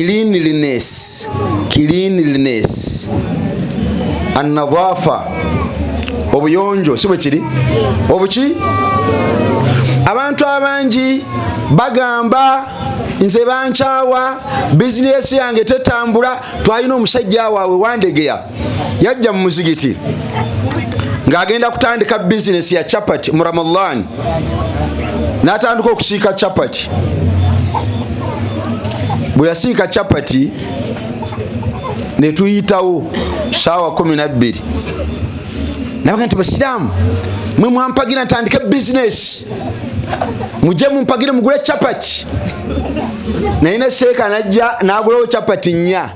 Cleanliness, cleanliness, anadhafa, obuyonjo, si bwe kiri? Obuki? Abantu abangi bagamba nze bankyawa, bizinesi yange tetambula. Twalina omusajja waabwe Wandegeya, yajja mu muzigiti ng'agenda kutandika bizinesi ya chapati mu Ramadan, n'atandika okusiika chapati. Bwe yasiika chapati netuyitawo saawa 12, nabaga nti, "Basiraamu mwe mwampagira ntandike bizinesi, mujje mumpagire mugule chapati." Naye neseeka najja nagulawo chapati nnya,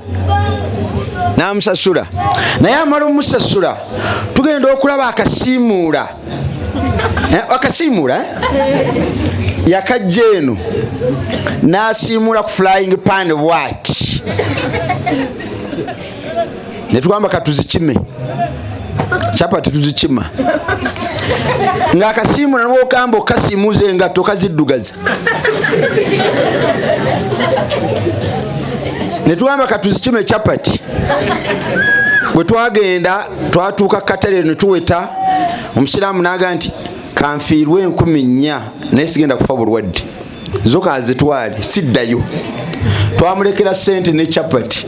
namusasula. Naye amala omusasula, tugenda okulaba akasiimuula, akasiimuula, eh? Yakajja eno nasiimuula ku frying pan bwati, netugamba katuzikime chapati. Tuzikima ngaakasiimula, nobwokamba okasiimuza engatto kaziddugaza. Netugamba katuzikime chapati. Bwe twagenda twatuuka katale netuweta, omusiraamu naga nti, "Kanfiirwe 4000, naye sigenda kufa bulwadde, zo kazitwale, siddayo." Twamulekera sente ne chapati.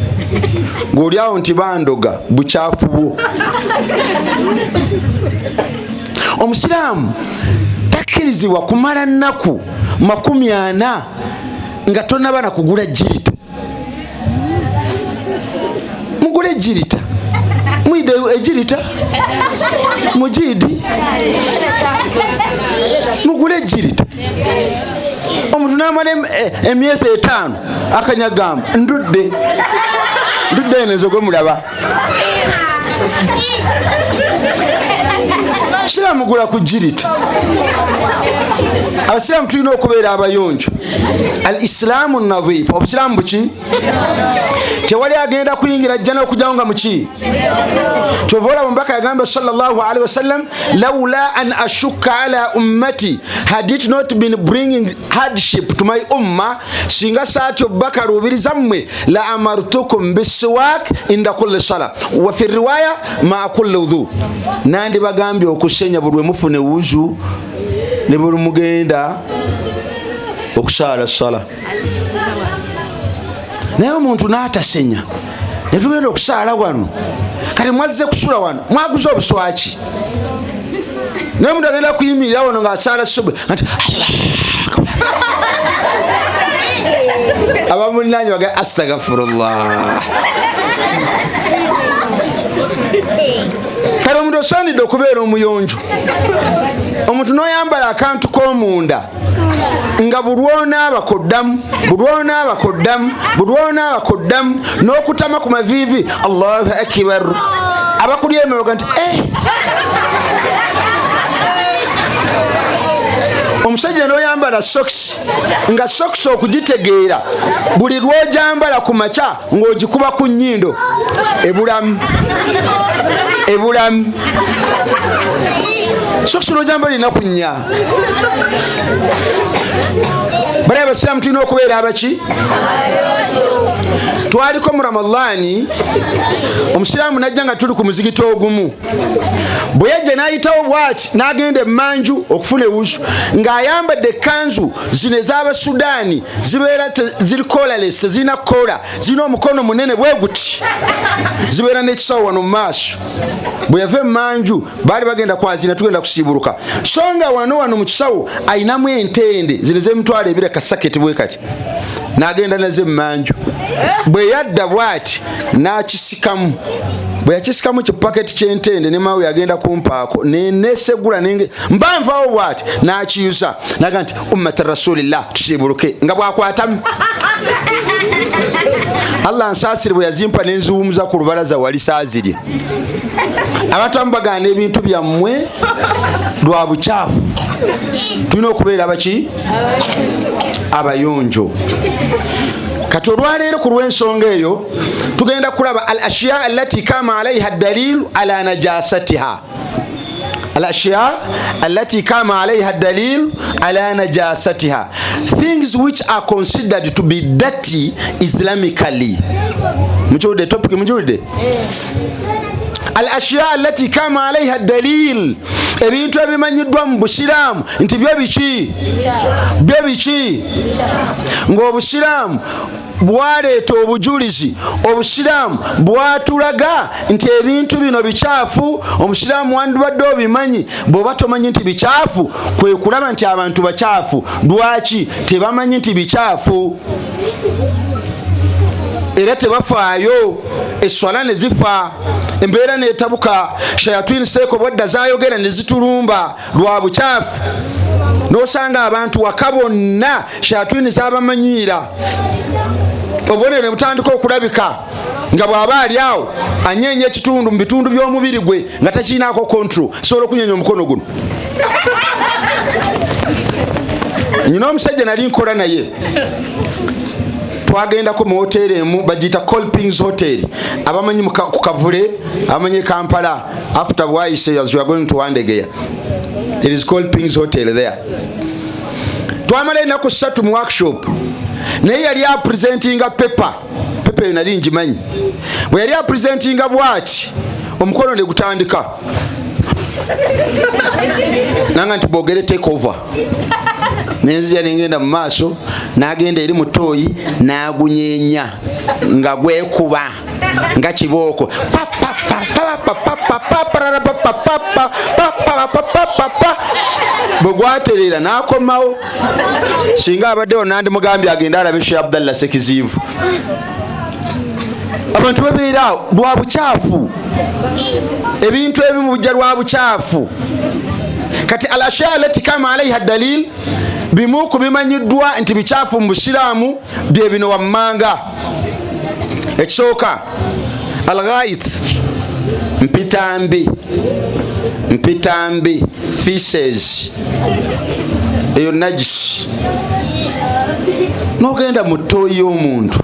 Ng'oliawo nti bandoga bukyafu bwo. Omusiraamu takkirizibwa kumala nnaku 40 nga tonaba na kugula jirita. Mugule jirita, mwide ejirita mugidi, mugule ejirita. Omuntu namala emyezi 5 akanyagamba, "Ndudde, ndudde eno enzo gwe mulaba." Siraamu gula ku jirita. Abasiraamu tulina okubeera abayonjo. Al islaamu nadhifu, obusiraamu buki? Tewali agenda kuyingira jjana okujjawo nga muki. Kyova olaba omubaka yagamba sallallahu alaihi wasallam, "Laula an ashukka ala ummati, had it not been bringing hardship to my umma, singa saati obakaluubiriza mmwe, la amartukum bisiwak inda kulli sala, wa fi riwaya maa kulli wudhu, nandibagambye okusenya buli lwemufuna ewuzu ne buli mugenda okusaala sala." Naye omuntu n'atasenya, netugenda okusaala wano. Kati mwazze kusula wano, mwaguze obuswaki, naye omuntu agenda kuyimirira wano ngaasaala subwe nti abamulinanye baga, "Astagfirullah." Kale omuntu osaanidde okubeera omuyonjo. Omuntu noyambala akantu k'omunda nga bulwonaaba koddamu, bulwonaaba koddamu, bulwonaaba koddamu, n'okutama ku maviivi, Allahu akbar, abakuli emabega nti eh. Omusajja noyambala sokisi, nga sokisi okugitegeera buli lwojambala ku makya ng'ogikuba ku nnyindo, ebulamu ebulamu. Sokisi lwojambala linaku nnya. Bali abasiraamu tulina okubeera abaki. Twaliko mu Ramadaani, omusiraamu najja nga tuli ku muzigiti ogumu. Bwe yajja n'ayitawo bwati n'agenda emmanju okufuna ewuzu, ng'ayambadde ekkanzu zino ez'Abasudaani, zibeera ziri collarless, tezirina kola, zirina omukono munene bwe guti, zibeera n'ekisawo wano mu maaso. Bwe yava emmanju, baali bagenda kwazina, tugenda kusiibuluka, so nga wano wano mu kisawo ayinamu entende zino ez'emitwalo 2, kasaketi bwe kati, n'agenda nazo emmanju. Bwe yadda bwati n'akisikamu, bwe yakisikamu kipaketi ky'entende ne mawe yagenda kumpaako nenesegula nenge mba nvaawo bwati n'akiyuza, naga nti, "Ummata rasulillah, tusiibuluke," nga bwakwatamu. Allah nsaasire, bwe yazimpa nenziwumuza ku lubalaza wali saazirye. Abantu abamu bagaana ebintu byammwe lwa bukyafu. Tulina okubeera baki? Abayonjo. Kati olwaleero ku lw'ensonga eyo tugenda kulaba al ashiya allati kama alaiha dalilu ala najasatiha. Al-ashya allati kama alaiha dalil ala najasatiha, things which are considered to be dirty Islamically. Mukiwulidde topic? Mukiwulidde? Al-ashya allati kama alaiha dalil, ebintu ebimanyiddwa mu busiraamu nti byo biki, byo biki, ng'obusiraamu bwaleeta obujulizi, obusiraamu bwatulaga nti ebintu bino bikyafu. Omusiraamu wandibadde obimanyi. Bw'oba tomanyi nti bikyafu, kwe kulaba nti abantu bakyafu. Lwaki tebamanyi nti bikyafu? Era tebafaayo, eswala ne zifa, embeera netabuka, shayatini seeko bwadda zayogera ne zitulumba lwa bukyafu. Nosanga abantu waka bonna shayatini zabamanyiira, obubonero ne butandika okulabika nga bw'aba ali awo anyeenya ekitundu mu bitundu by'omubiri gwe nga takiinaako control. Sobola okunyenya omukono guno. Nyina omusajja nali nkola naye, twagendako mu hoteeri emu bagiyita Colpings Hotel. Abamanyi ku Kavule, abamanyi Kampala, after Bwaise, as you are going to Wandegeya, it is Colpings Hotel there. Twamala ennaku 3 mu workshop, naye yali apresentinga paper. Paper eyo nali ngimanyi. Bwe yali apresentinga bwati, omukono ne gutandika nanga nti bogere take over. Nenzija nengenda mu maaso, n'agenda eri mu toilet, n'agunyenya nga gwekuba nga kibooko. Pa, pa, pa, pa, pa, pa, pa, pa, parara, pa, pa, pa, pa, pa, pa, pa, pa, pa, pa. Bwe gwatereera n'akomawo. Singa abaddewo nandimugambye agende alabe Sheikh Abdallah Sekiziivu. Abantu babeera lwa bukyafu, ebintu ebimu bijja lwa bukyafu. Kati al-ashya allati kama alaiha dalil, bimu ku bimanyiddwa nti bikyafu mu busiraamu bye bino wammanga. Ekisooka, alghait, mpitambi, mpitambi, feces, eyo najisi. Nogenda mu toilet y'omuntu,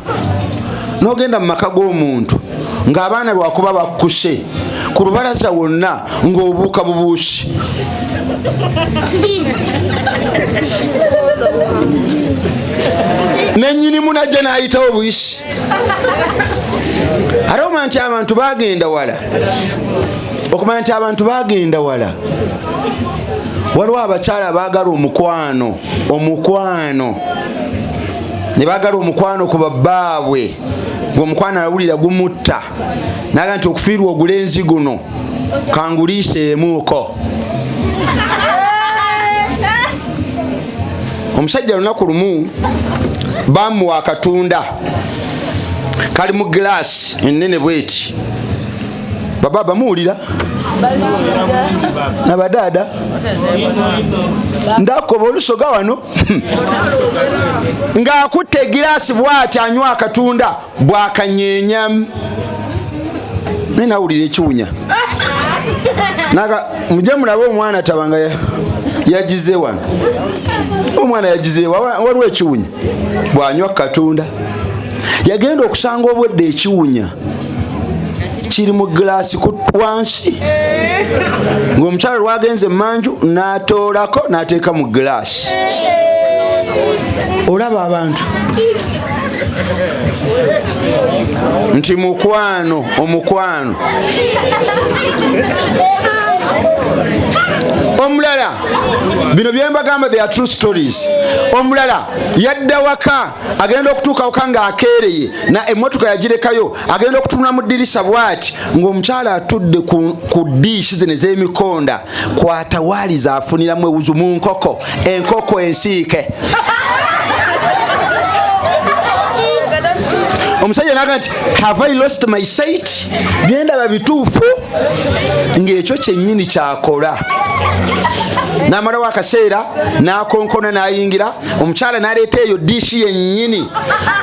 nogenda mu maka g'omuntu ng'abaana lwakuba bakkuse ku lubalaza wonna ng'obuuka bubuusi. Nenyinimu najja n'ayitawo buyisi. Ate omanya nti abantu bagenda wala, okumanya nti abantu bagenda wala. Waliwo abakyala abaagala omukwano, omukwano ne baagala omukwano ku babbaabwe, ngaomukwano alawulira gumutta, naga nti okufiirwa ogulenzi guno kanguliiseemuuko. Omusajja lunaku lumu bamuwa akatunda kali mu gilaasi enene bweti. Baba bamuwulira nabadaada ndakoba olusoga wano ng'akutta egiraasi bwati anywa akatunda bwakanyenyamu, naye nawulira ekiwunya. Mujje mulabe omwana tabanga yagize wano, omwana yagize waliwo ekiwunya bwanywa katunda. Yagenda okusanga obwedde ekiwunya kiri mu gilaasi wansi, ng'omukyalo lwagenze emanju n'atoolako n'ateeka mu gilaasi. Olaba abantu nti mukwano, omukwano. Omulala, bino byembagamba, they are true stories. Omulala yadda waka, agenda okutuuka waka ng'akeereye na emmotoka yagirekayo, agenda okutunula mu ddirisa bwati ng'omukyala atudde ku diishi zino ez'emikonda kwatawaaliza afuniramu ewuzu mu nkoko, enkoko ensiike. Omusajja naga nti have I lost my sight? Byendaba bituufu? Ng'ekyo kyennyini kyakola. N'amalawo akaseera n'akonkona n'ayingira, omukyala n'aleeta eyo diishi yennyini.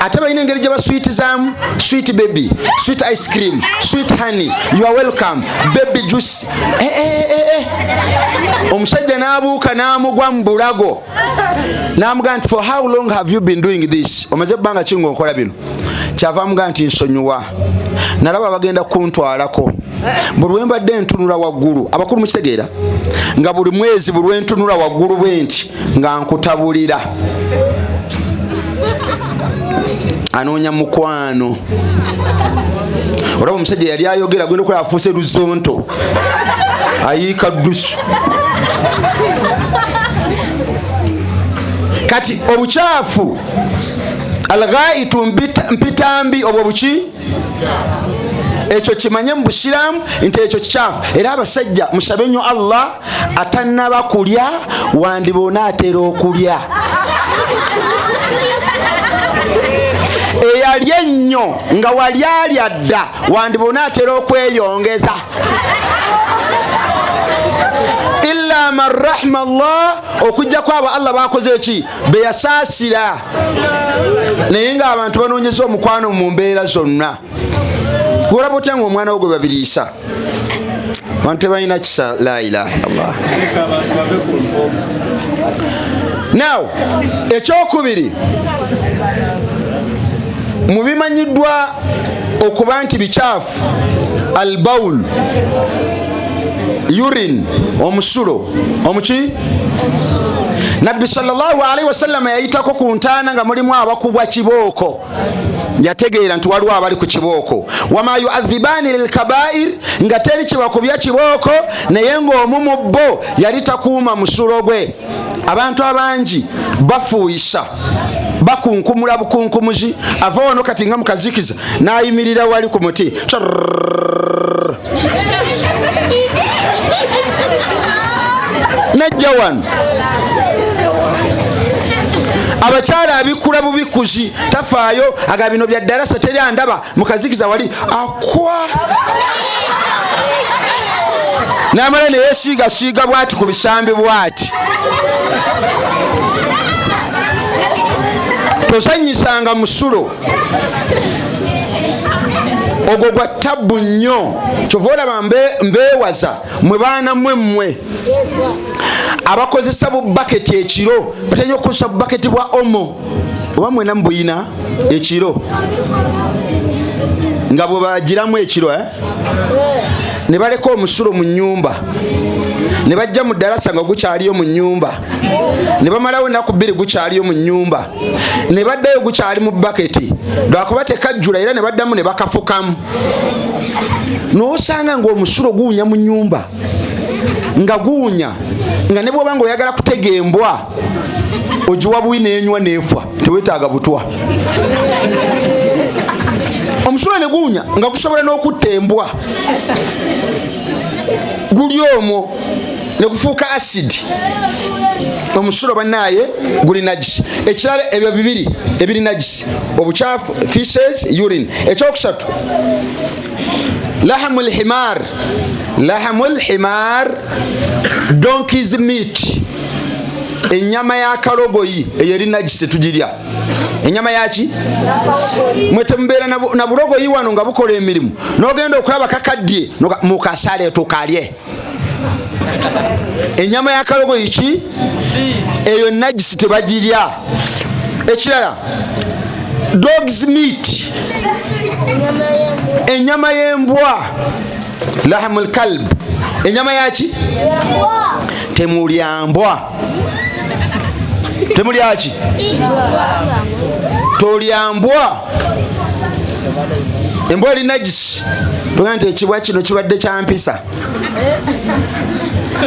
Ate balina engeri gye baswitizaamu: sweet baby, sweet ice cream, sweet honey, you are welcome baby, juice. Eh, eh, eh, eh. Omusajja n'abuuka n'amugwa mu bulago n'amugamba nti for how long have you been doing this? Omaze ebbanga ki ng'onkola bino? Kyava amugamba nti nsonyiwa. Nalaba bagenda kuntwalako. Buli lwe mbadde ntunula waggulu, abakulu mukitegeera, nga buli mwezi buli lwe ntunula waggulu bwe nti nga nkutabulira. Anoonya mukwano. Olaba omusajja yali ayogera agenda okulaba afuuse luzonto, ayiika ddusu. Kati obukyafu alghaitu mpitambi obwo buki, ekyo kimanye mu busiraamu nti ekyo kikyafu. Era abasajja musabe nnyo Allah, atannaba kulya wandiba onaatera okulya. Eyali ennyo nga wali alya dda wandiba onaatera okweyongeza. Illa man rahma Allah, okujjako abo Allah bakoze eki beyasaasira. Naye nga abantu banoonyeza omukwano mu mbeera zonna. Olaba otya nga omwana wo gwe babiriisa? Abantu tebalina kisa. La ilaha illallah. Now ekyokubiri mu bimanyiddwa okuba nti bikyafu, albaul, urine, omusulo omuki. Nabbi sallallahu alaihi wasallam yayitako ku ntaana nga mulimu abakubwa kibooko, yategeera nti waliwo abali ku kibooko. Wama yuadhibani lilkabair, nga teri kibakubya kibooko, naye ng'omu mu bo yali takuuma musulo gwe. Abantu abangi bafuuyisa, bakunkumula bukunkumuzi, ava wano kati nga mukazikiza n'ayimirira wali ku muti najja wano. Abakyala abikula bubikuzi, tafaayo, aga bino bya ddalasa, teri andaba, mukazikiza wali akwa namala neyesiigasiiga bwati ku bisambi bwati. Tozanyisanga musulo ogwo gwa tabbu nnyo. Kyova olaba mbeewaza mwe baana mmwe mmwe abakozesa bubaketi ekiro. Batera okukozesa bubaketi bwa omo oba mwena mubuyina ekiro nga bwe bagiramu ekiro Ne baleka omusulo mu nnyumba, ne bajja mu ddalasa nga gukyaliyo mu nnyumba, ne bamalawo ennaku bbiri gukyaliyo mu nnyumba, ne baddayo gukyali mu baketi, lwakuba tekajjula, era ne baddamu ne bakafukamu. N'osanga ng'omusulo guwunya mu nnyumba, nga guwunya, nga ne bw'oba ng'oyagala kutega embwa ogiwa buwi n'enywa n'efa, tewetaaga butwa. Omusulo ne guwunya nga gusobola n'okutta embwa, guli omwo ne gufuuka acid. Omusulo bannaaye guli nagisi. Ekirala, ebyo bibiri ebiri nagisi, obukyafu, feces, urine. Ekyokusatu, lahamu lhimar, lahamu lhimar, donkeys meat, ennyama y'akalogoyi, eyo eri nagisi, tetugirya. Ennyama yaki? Mwe temubeera na bulogoyi wano nga bukola emirimu, n'ogenda okulaba kakaddye, mukasale tukalye. Ennyama y'akalogoyi ki eyo? Nagisi, tebagirya. Ekirala, dogs meat, ennyama y'embwa, lahamu lkalb, ennyama yaki? Temulya mbwa. Temulyaki? Tolya mbwa. Embwa eri nagisi. Toga nti ekibwa kino kibadde kyampisa,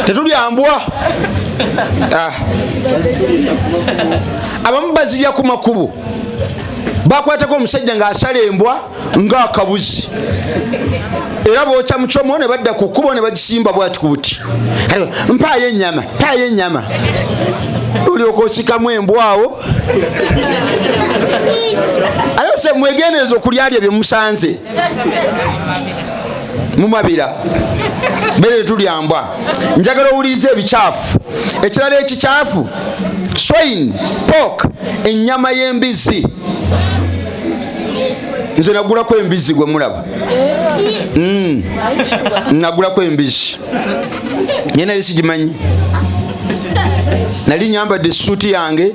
tetulya mbwa. Abamu bazirya ku makubo. Bakwatako omusajja ng'asala embwa ng'akabuzi, era bookya mucomo ne badda ku kkubo ne bagisimba bwati ku buti. Mpaayo ennyama, mpaayo ennyama, olyoka osikamu embwa awo. Ate se mwegendereza okulyalya bye musanze mumabira bere tetulya mbwa. Njagala owuliriza ebikyafu. Ekirala ekikyafu, swine, pork, ennyama y'embizi. Nze nagulako embizi, gwe mulaba. Nagulako embizi, naye nali sigimanyi. Nali nyambadde esuuti yange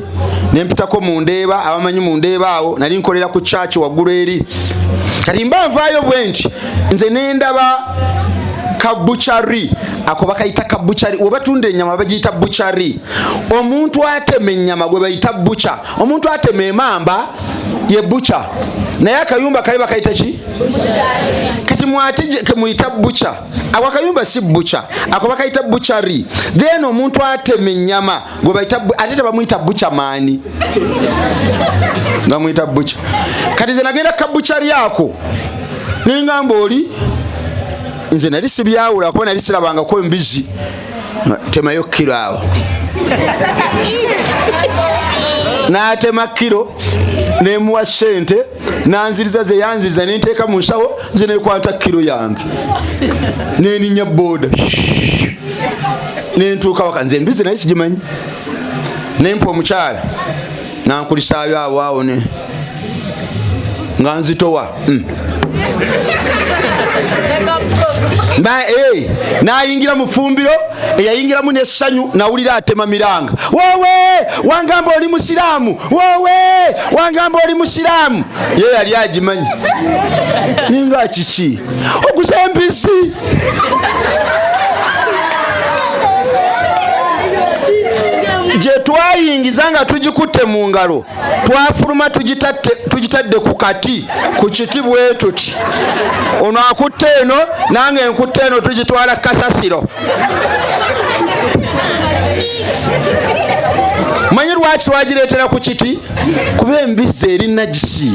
Nempitako mu Ndeeba, abamanyi mu Ndeeba awo nali nkolera ku church waggulu eri. Kati mba nvaayo bwe nti nze nendaba kabuchari, ako bakayita kabuchari, webatunda ennyama bagiyita buchari. Omuntu atema ennyama gwe bayita bucha, omuntu atema emamba ye bucha, naye akayumba kali bakayita ki? Kati mwate kemuyita bucha, ako akayumba si bucha, ako bakayita buchari. Then omuntu atema ennyama gwe bayita, ate tebamuyita bucha maani, bamuyita bucha. Kati nze nagenda kabuchari ako nengamba oli, nze nali sibyawula kuba nali sirabangako embizi, temayo kiro awo. N'atema kiro nemuwa sente, nanziriza zeyanziriza, nenteeka mu nsawo nze nekwata kiro yange neninya boda nentuuka waka. Nze embizi naye sigimanyi, nempa omukyala nankulisaayo awo awo ne nga nzitowa. Nayingira mu fumbiro, eyayingiramu nessanyu, nawulira atema miranga, wowe wangamba oli musiraamu, wowe wangamba oli musiraamu. Ye yali agimanyi ninga kiki oguza embizi. Gye twayingiza nga tugikutte mu ngalo, twafuluma tugitadde ku kati, ku kiti bwe tuti, ono akutte eno nange nkutte eno, tugitwala kasasiro. Manyi lwaki twagireetera ku kiti? Kuba embizzi eri nagisi,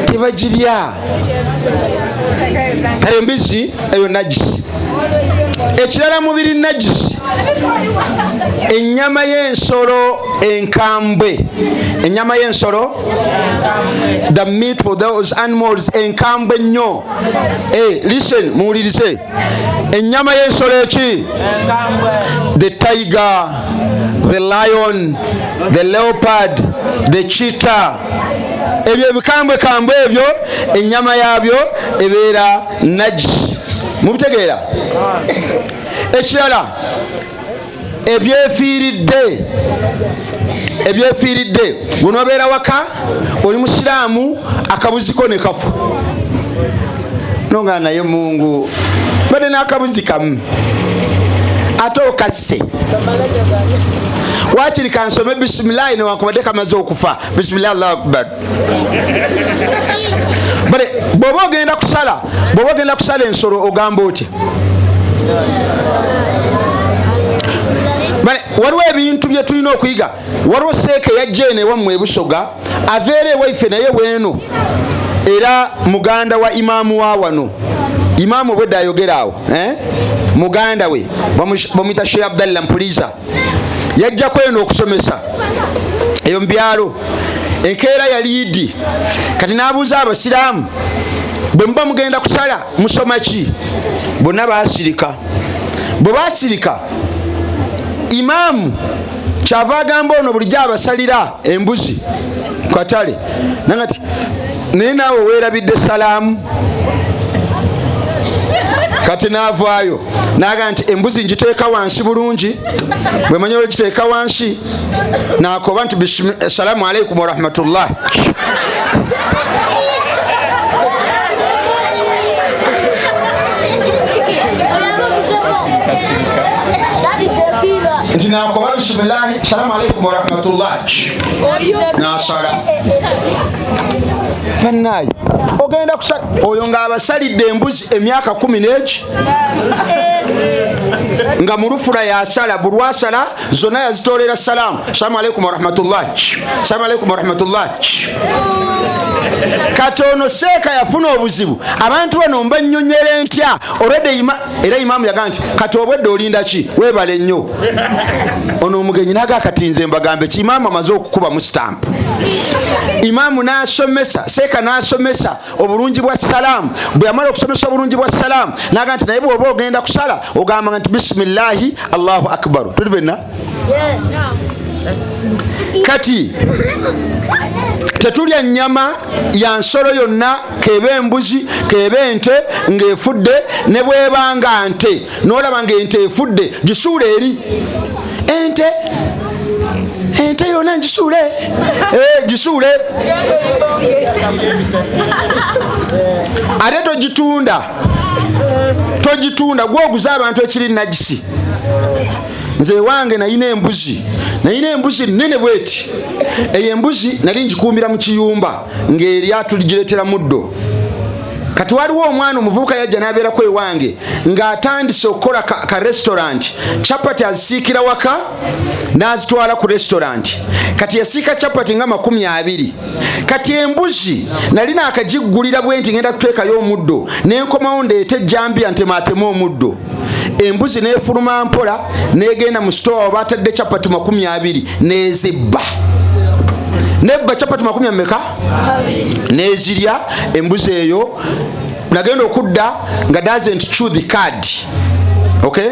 tebagirya. Kale embizzi eyo nagisi. Ekirala mubiri nagisi, ennyama y'ensolo enkambwe, ennyama y'ensolo, the meat for those animals enkambwe nnyo. Listen, muwulirize, ennyama y'ensolo eki? The tiger, the lion, the leopard, the cheetah, ebyo ebikambwe kambwe ebyo, ennyama yabyo ebeera nagisi. Mubitegeera? Ekirala ebyefiiridde, ebyefiiridde, gunobeera waka oli musiraamu, akabuziko ne kafu nonga naye Mungu badde n'akabuzi kamu ate okasse, wakiri kansome bisimilahi newankubadde kamaze okufa, bisimilahi Allahu akbar. Bale bw'oba ogenda kusala, bw'oba ogenda kusala ensolo ogamba otya? Bale waliwo ebintu bye tulina okuyiga. Waliwo seeka eyajja eno ewammwe ebusoga, aveera ewaife naye weeno, era muganda wa imaamu wa wano, imaamu obwedda ayogera awo, muganda we bamuyita Sheikh Abdallah Mpuliza, yajjako eno okusomesa eyo mu byalo. Enkeera yali Idi, kati n'abuuza abasiraamu, bwe muba mugenda kusala musoma ki? Bonna baasirika. Bwe baasirika, imaamu kyava agamba ono bulijjo abasalira embuzi ku katale, nanga ti naye naawe weerabidde salaamu. Kati n'avaayo n'agamba nti embuzi ngiteeka wansi bulungi, bwe manyi olwegiteeka wansi nakoba nti assalamu alaikum warahmatullah. Nti nakoba bisimillahi salamu alaikum warahmatullah, nasala. Bannaye ogenda kusala oyo ng'abasalidde embuzi emyaka 10 n'eki, nga mulufula yasala, bulwasala zonna yazitolera salaamu, salamu alaikum warahmatullah, salamu alaikum warahmatullah. Kati ono seeka yafuna obuzibu, abantu bano mbanyonyere ntya? Olwedde era imaamu yagamba nti kati obwedde olinda ki, weebale nnyo. Ono omugenyi naga kati nze mbagambe ki, imaamu amaze okukuba mu sitampu. Imaamu n'asomesa, seeka n'asomesa obulungi bwa salaamu. Bwe yamala okusomesa obulungi bwa salaamu naga nti naye bw'oba ogenda kusala ogamba nti bisimillahi Allahu akbaru. Tuli benna? Kati tetulya nnyama ya nsolo yonna, kebe embuzi kebe ente ng'efudde, ne bwebanga nte n'olaba ng'ente efudde gisuula eri ente. Ente yona ngisuule, gisuule, ate togitunda, togitunda, gwoguza abantu ekiri nagisi. Nze ewange nayina embuzi, nayina embuzi nene bweti. Eyo embuzi nali ngikuumira mu kiyumba ng'erya, tuligireetera muddo. Kati waliwo omwana omuvubuka yajja n'abeerako ewange ng'atandise okukola ka restaurant. Chapati azisiikira waka n'azitwala ku restaurant. Kati yasiika chapati nga 20. Kati embuzi nali naakagiggulira bwe nti ngenda kuteekayo omuddo, nenkomawo ndeete ejjambiya ntemaateme omuddo. Embuzi nefuluma mpola negenda mu sitowa oba atadde chapati 20, nezibba, nebba chapati makumi ameka nezirya. Embuzi eyo nagenda okudda nga doesn't chew the cud, okay,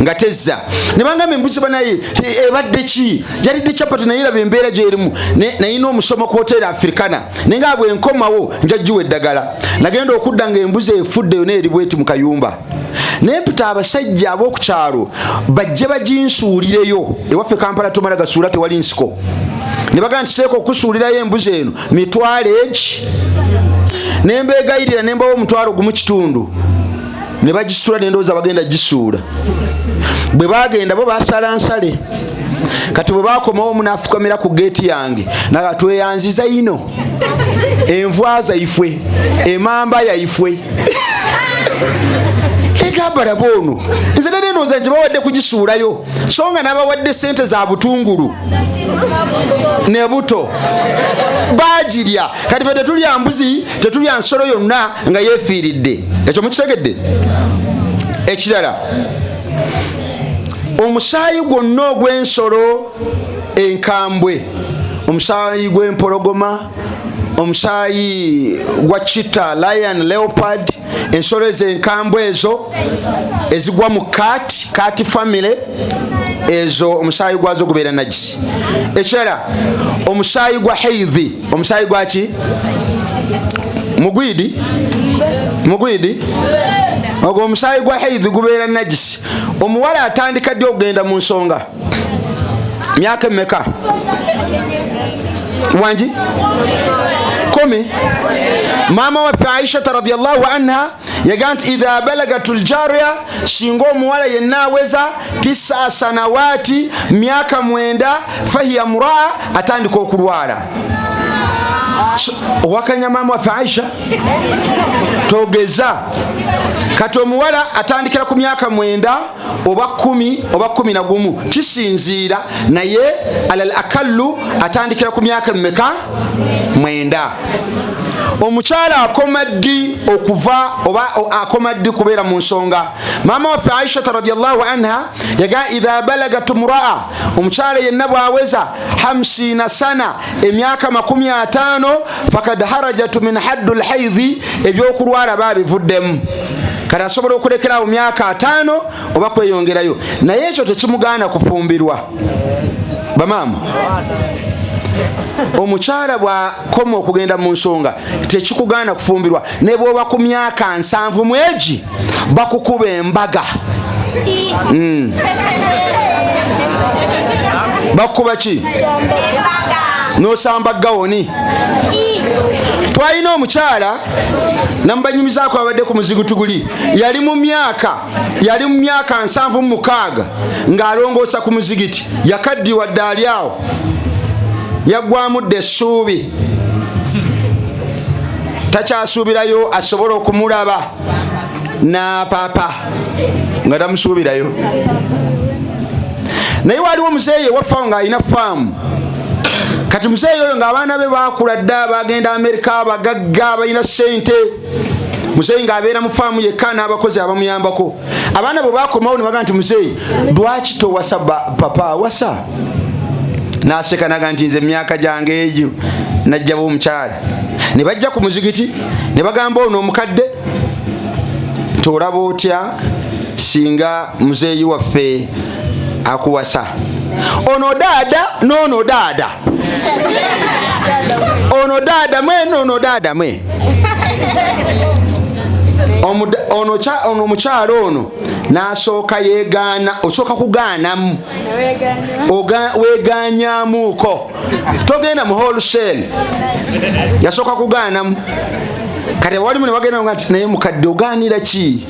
nga tezza. Nebangamba embuzi banaye ebadde ki, yalidde chapati, naye raba embeera gyerimu. Nayina omusomo ku Hotel Africana, naye nga bwenkomawo njagiwa eddagala. Nagenda okudda nga embuzi efudde yona eri bweti mu kayumba. Nempita abasajja ab'okukyalo bajje baginsuulireyo. Ewaffe Kampala tomala gasuula, tewali nsiko. Ne bagamba nti seeka okusuulirayo embuzi eno mitwalo egi. Nembeegayirira, nembawo 1,500 ne bagisula. Nendowooza bagenda gisuula. Bwe bagenda bo basala nsale. Kati bwe bakomawo, omunafukamira ku geeti yange naga, tweyanziza ino envwa zaifwe, emamba yaifwe. Egamba laba ono, nze nere ndowooza nti bawadde kugisuulayo, so nga nabawadde sente za butungulu ne buto, bagirya. Kati fe tetulya mbuzi, tetulya nsolo yonna nga yeefiiridde. Ekyo mukitegedde? Ekirala, omusaayi gwonna ogw'ensolo enkambwe, omusaayi gw'empologoma, omusaayi gwa cheetah, lion, leopard, ensolo ezo enkambwe ezo ezigwa mu cat family ezo, omusaayi gwazo gubeera nagisi. Ekirala, omusaayi gwa haidhi. Omusaayi gwaki? Mugwidi, mugwidi ogwo omusaayi gwa haidhi gubeera nagisi. Omuwala atandika ddi okugenda mu nsonga? Myaka emeka? Wangi? 10. Maama waffe Aishata radiallahu anha yagaa nti idha balagat ljariya, singa omuwala yenna aweza tisa sanawati, myaka 9, fahiya muraa, atandika okulwala. Owakanya maama waffe Aisha? Togeza. Kati omuwala atandikira ku myaka 9 oba 10 oba 11, kisinziira, naye alal akallu atandikira ku myaka mmeka? 9. Omukyala akoma ddi okuva oba akoma ddi kubeera mu nsonga? Maama waffe Aishata radiallahu anha yagaa idha balagat muraa, omukyala yenna bwaweza hamsina sana, emyaka 50, fakad harajat min haddu lhaidhi, ebyokulwala babivuddemu. Kati asobola okulekerawo myaka 50 oba kweyongerayo, naye ekyo tekimugaana kufumbirwa. Bamaama, omukyala bwakoma okugenda mu nsonga tekikugaana kufumbirwa. Ne bwoba ku myaka 70 mwegi, bakukuba embaga. Bakukuba ki? Nosamba gawoni. Twalina omukyala namubanyumizaako abadde ku muzigutu guli, yali mu myaka 76 ng'alongoosa ku muzigiti. Yakaddiwa dde, ali awo yaggwamudde essuubi, takyasuubirayo asobola okumulaba n'apaapa nga tamusuubirayo. Naye waliwo omuzeeyi ewaffe ng'alina faamu. Kati muzeeyi oyo ng'abaana be bakula dda, bagenda Amerika, bagagga, balina sente. Muzeeyi ng'abeera mu faamu yekka n'abakozi abamuyambako. Abaana bwe bakomawo ne bagamba nti, "Muzeeyi, lwaki towasa? Papa awasa." Naseka naga nti, "Nze emyaka gyange egyo najjaba omukyala?" Ne bajja ku muzigiti ne bagamba ono omukadde nti, "Olaba otya singa muzeeyi waffe akuwasa?" Ono daada noono daada, ono daada mwe noono daada mwe. Ono omukyalo ono N'asooka yeegaana, osooka kugaanamu, weegaanyamuuko, togenda mu wholesale. Yasooka kugaanamu. Kati walimu ne bagenda nga nti, naye mukadde ogaanira ki?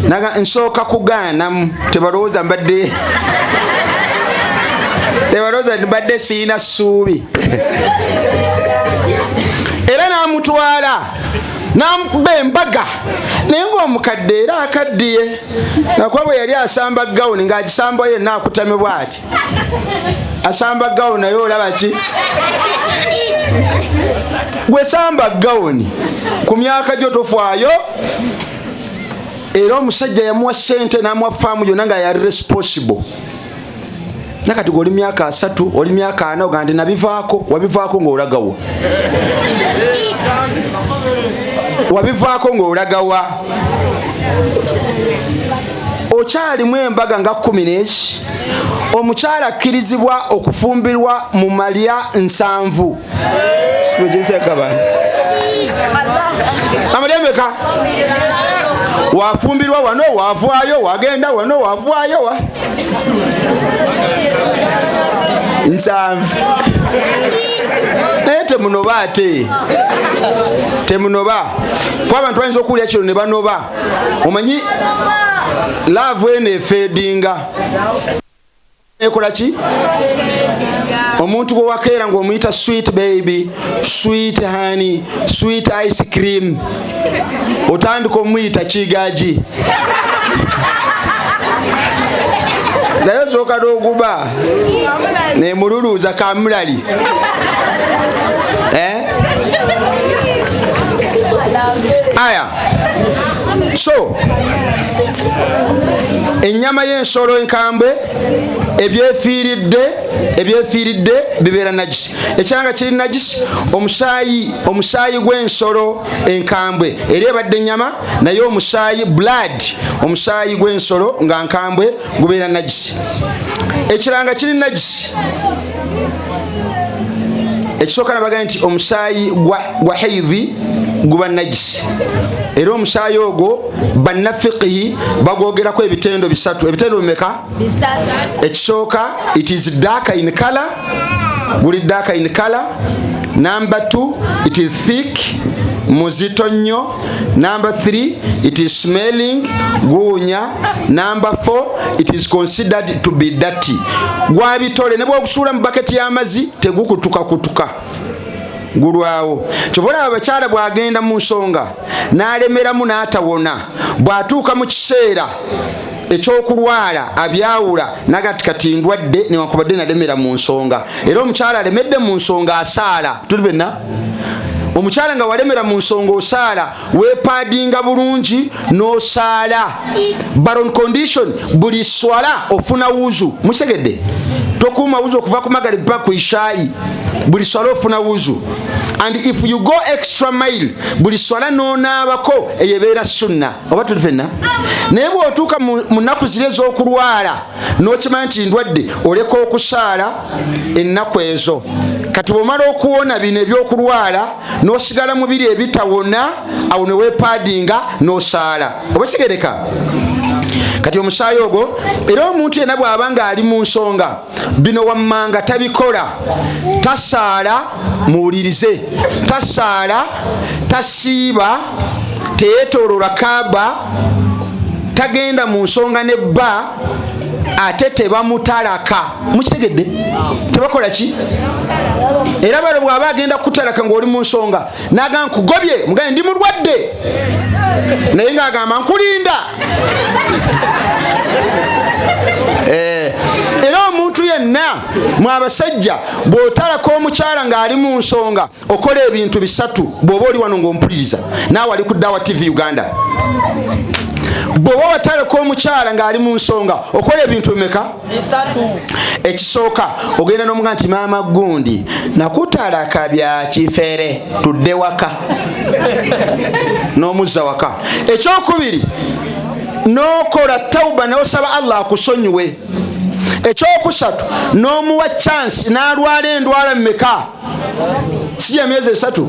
Naga nsooka kugaanamu, tebalowooza mbadde, tebalowooza mbadde siina ssuubi. Era n'amutwala n'amukuba embaga, naye ng'omukadde era akaddiye, nakuba bwe yali asamba gawuni ng'agisamba yenna akutamye bw'ati, asamba gawuni, naye olaba ki? Gwe samba gawuni ku myaka gyo, tofaayo. Era omusajja yamuwa sente n'amuwa faamu yonna nga yali responsible. Nakati gwe oli myaka 30, oli myaka 40, ogamba nti nabivaako. Wabivaako ng'olagawa? Wabivaako ng'olagawa? Okyalimu embaga nga 10 neki. Omukyala akkirizibwa okufumbirwa mu malya 70. Amalya meka? Wafumbirwa wano, wavaayo, wagenda wano, wavaayo wa 70. Naye temunoba, ate temunoba, kuba abantu bayinza okuwulira kino ne banoba. Omanyi love eno efadinga, ekola ki? Omuntu gwe wakeera ng'omuyita sweet baby, sweet honey, sweet ice cream, otandika omuyita kigaji, naye osooka n'oguba nemululuuza kamulali, eh? Aya, so ennyama y'ensolo enkambwe, ebyefiiridde bibeera nagisi. Ekyanga kiri nagisi, omusaayi gw'ensolo enkambwe, eri ebadde ennyama, naye omusaayi, blood, omusaayi gw'ensolo nga nkambwe gubeera nagisi. Ekiranga kiri nagisi, ekisooka nabagaa nti omusaayi gwa haidhi guba nagisi. Era omusaayi ogwo bannafiqihi bagwogerako ebitendo bisatu. Ebitendo bimeka? Ekisooka, it is dark in color, guli dark in color. Number 2, it is thick, muzito nnyo. Number 3, it is smelling, guwunya. Number 4, it is considered to be dirty. Gwabitole ne bwogusuula mu baketi y'amazzi tegukutukakutuka, gulwawo. Kyova olaba abakyala bw'agenda mu nsonga n'alemeramu n'atawona, bw'atuuka mu kiseera ekyokulwala abyawula nagati kati ndwadde newankubadde nalemera mu nsonga. Era omukyala alemedde mu nsonga asaala. Tuli benna? Omukyala nga walemera mu nsonga osaala, wepaadinga bulungi n'osaala, but on condition buli swala ofuna wuzu. Mukitegedde? Tokuuma wuzu okuva ku magaribi paka ku ishaayi. Buli swala ofuna wuzu, and if you go extra mile, buli swala n'onaabako, eyo ebeera sunna. Oba tuli fenna? Naye bw'otuuka mu nnaku ziri ez'okulwala n'okimanya nti ndwadde, oleka okusaala ennaku ezo. Kati bw'omala okuwona bino ebyokulwala n'osigala mu biri ebitawona, awo ne weepaadinga n'osaala. Oba kitegereka? Kati omusaayi ogwo, era omuntu yenna bw'aba ng'ali mu nsonga, bino wammanga tabikola: tasaala, muwulirize, tasaala, tasiiba, teyeetoolola Kaaba, tagenda mu nsonga ne bba, ate tebamutalaka. Mukitegedde? Tebakola ki? Era balo bw'aba agenda kutalaka ng'oli mu nsonga naga nkugobye, mugaye ndi mulwadde, naye ng'agamba nkulinda. Era omuntu yenna mwe abasajja, bw'otalaka omukyala ng'ali mu nsonga, okola ebintu bisatu. Bw'oba oli wano ng'ompuliriza, naawe ali ku Dawa TV Uganda, bw'oba wataleka omukyala ng'ali mu nsonga, okola ebintu bimeka? Ekisooka, ogenda n'omuga nti maama gundi, nakutalaka bya kifere, tudde waka, n'omuzza waka. Ekyokubiri, n'okola tauba n'osaba Allah akusonyiwe. Ekyokusatu, n'omuwa chance n'alwala endwala mmeka. Si gya myezi 3.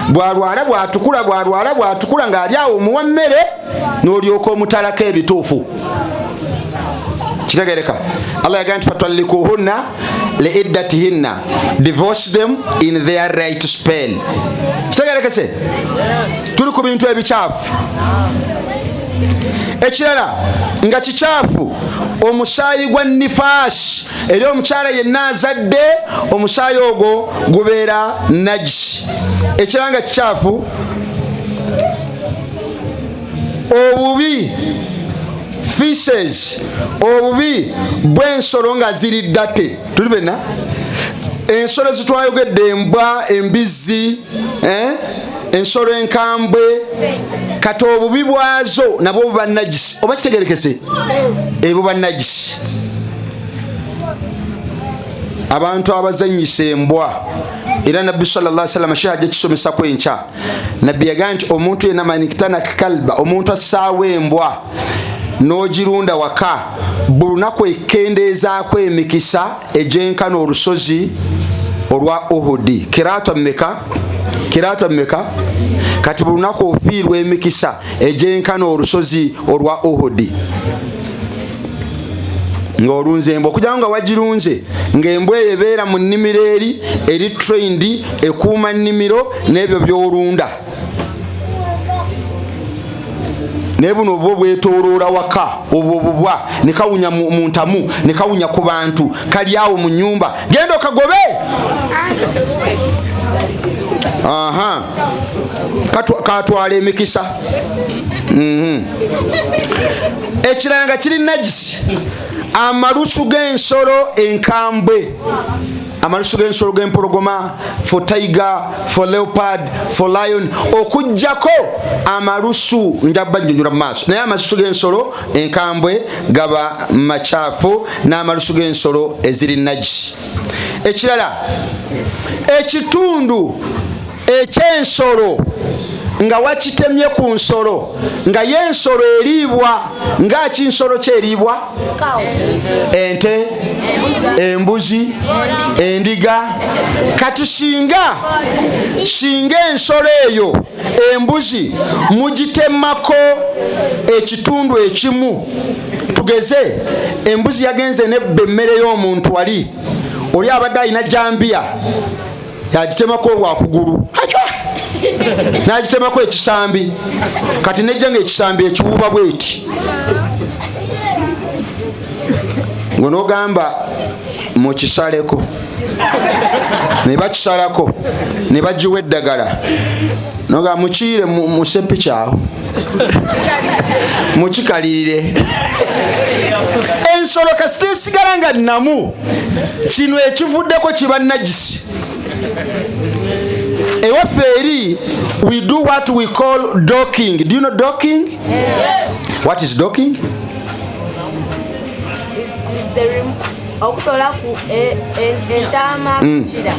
Bwalwala bwatukula, bwalwala bwatukula, ng'ali awo omuwa mmere n'olyoka omutalako ebituufu. Kitegereka. Allah yagamba nti fatallikuhunna liiddatihinna, divorce them in their right spell. Kitegerekese? Tuli ku bintu ebikyafu. Ekirala nga kikyafu, omusaayi gwa nifaasi. Eri omukyala yenna azadde, omusaayi ogwo gubeera najisi. Ekirala nga kikyafu, obubi, feces, obubi bw'ensolo nga ziri ddate. Tuli benna ensolo zitwayogedde, embwa, embizzi, ensolo enkambwe, kati obubi bwazo nabwo buba najisi. Oba kitegerekese? Buba najisi. Abantu abazanyisa embwa, era Nabbi sallallahu alaihi wasallam sheha ajja kisomesako enkya. Nabbi yagamba nti omuntu yenna manikitana kalba, omuntu assaawo embwa n'ogirunda waka, buli lunaku ekendeezaako emikisa egyenkana olusozi olwa Uhudi. Kiraatwa mmeka? Kiraatwa mmeka? Kati buli lunaku ofiirwa emikisa egyenkana olusozi olwa Uhudi ng'olunze embwa. Okujjako nga wagirunze ng'embwa eyo ebeera mu nnimiro, eri trained, ekuuma nnimiro n'ebyo by'olunda. Naye buno obwo bwetoloola waka, obwo obubwa ne kawunya mu ntamu, ne kawunya ku bantu, kali awo mu nnyumba, genda okagobe. Aha, katwala emikisa. Ekirala nga kiri najisi, amalusu g'ensolo enkambwe, amalusu g'ensolo g'empologoma, for tiger, for leopard, for lion. Okuggyako amalusu, njaba nnyonnyola mu maaso, naye amalusu g'ensolo enkambwe gaba makyafu n'amalusu g'ensolo eziri najisi. Ekirala, ekitundu eky'ensolo nga wakitemye ku nsolo, nga y'ensolo eriibwa, ng'aki nsolo kyeriibwa? Ente, embuzi, endiga. Kati singa ensolo eyo embuzi mugitemako ekitundu ekimu, tugeze embuzi yagenze nebba emmere y'omuntu, wali oli abadde alina jambiya, yagitemako obwakugulu, achwa, nagitemako ekisambi, kati nejja nga ekisambi ekiwuba bweti, ngonogamba mukisaleko, ne bakisalako ne bagiwa eddagala, noga mukiire museppiki awo mukikalirire. Ensolo kasita esigala nga nnamu, kino ekivuddeko kiba najisi. Ewaffe eri we do what we call docking. Do you know docking? Yes. What is docking? Okutolaku entaama kira.